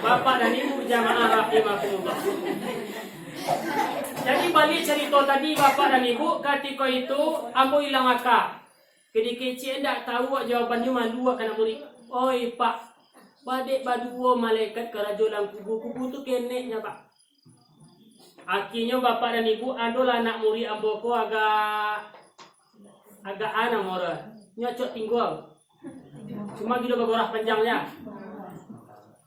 Bapak dan Ibu jamaah rahimakumullah. Jadi, baliak carito tadi, Bapak dan Ibu, katiko itu ambo ilang aka. Kini kecek ndak tahu awak jawabannyo, malu awak ka anak murid. Oi, Pak, badek baduo malaikat karajo dalam kubua, kubua tu keneknyo, Pak. Akhirnyo, Bapak dan Ibu, adolah anak murid ambo ko agak, agak a namo ro, nyo acok tingga. Cuma gilo bagorah panjang nyo.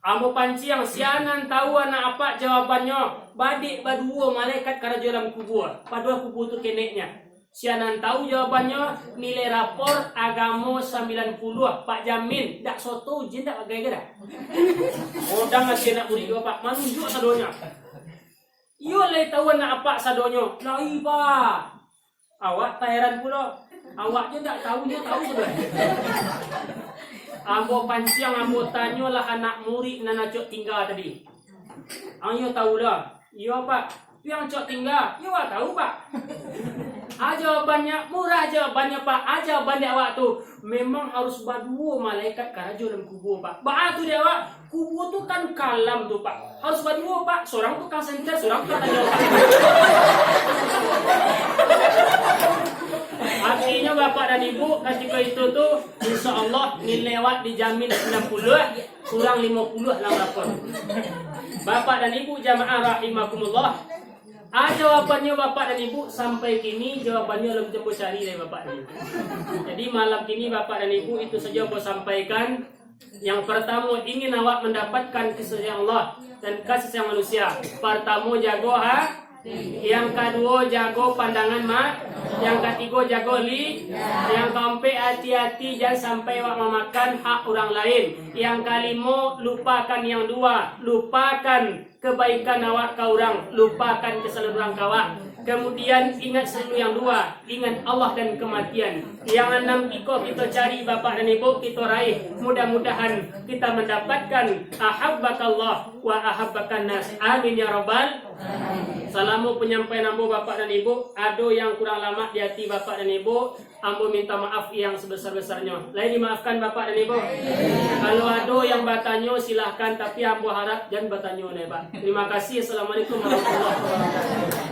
Ambo panciang, sia nan tahu anak apak jawabannyo, badek baduo malaikat karajo dalam kubua, padohal kubua tu keneknyo. Sia nan tahu jawabannyo, nilai rapor agamo sambilan puluah, Pak jamin, dak soto ujian dak bagai ko dah. Odang sia anak murid ko, Pak, manunjuak sadonyo. Iyo lai tahu anak apak sadonyo. Lai, Pak. Awak taheran pulo. Awak je ndak tahu, nyo tahu sudah. Ambo panciang, ambo tanyolah anak murid nan acok tingga tadi. Ang iyo tahu lah. Iyo, Pak. Yang acok tingga, iyo awak tahu, Pak. A jawabannyo, murah jawabannyo, Pak. A jawaban di awak tu, memang harus baduo malaikat karajo dalam kubua, Pak. Baa tu di awak? Kubua tu kan kalam tu, Pak. Harus baduo, Pak. Sorang tukang senter, sorang tukang tanyo, Pak. Artinyo, Bapak dan Ibu, katiko itu tu, insya Allah, nilai awak dijamin sambilan puluah, kurang limo puluah lah lapor. Bapak dan Ibu jamaah rahimakumullah, a jawabannyo, Bapak dan Ibu, sampai kini jawabannyo alun ambo cari dari Bapak dan Ibu. Jadi, malam kini, Bapak dan Ibu, itu saja ambo sampaikan. Yang pertamo, ingin awak mendapatkan kasih sayang Allah dan kasih sayang manusia, pertamo, jago ha-, yang kaduo, jago pandangan ma-, yang katigo, jago li-, yang kaampek, hati-hati jan sampai awak mamakan hak urang lain. Yang kalimo, lupakan yang dua, lupakan kebaikan awak ka urang, lupakan kesalahan urang ka awak. Kemudian ingat selalu yang dua, ingat Allah dan kematian. Yang anam iko kita cari, Bapak dan Ibu, kita raih. Mudah-mudahan kita mendapatkan ahabbakallah wa ahabbakan nas. Amin ya rabbal. Salamo penyampaian ambo, Bapak dan Ibu, ado yang kurang lamak di hati Bapak dan Ibu, ambo minta maaf yang sebesar-besarnyo. Lai dimaafkan Bapak dan Ibu? Kalau ado yang batanyo, silahkan, tapi ambo harap jan batanyo neh, Pak. Terima kasih. Assalamualaikum warahmatullahi wabarakatuh.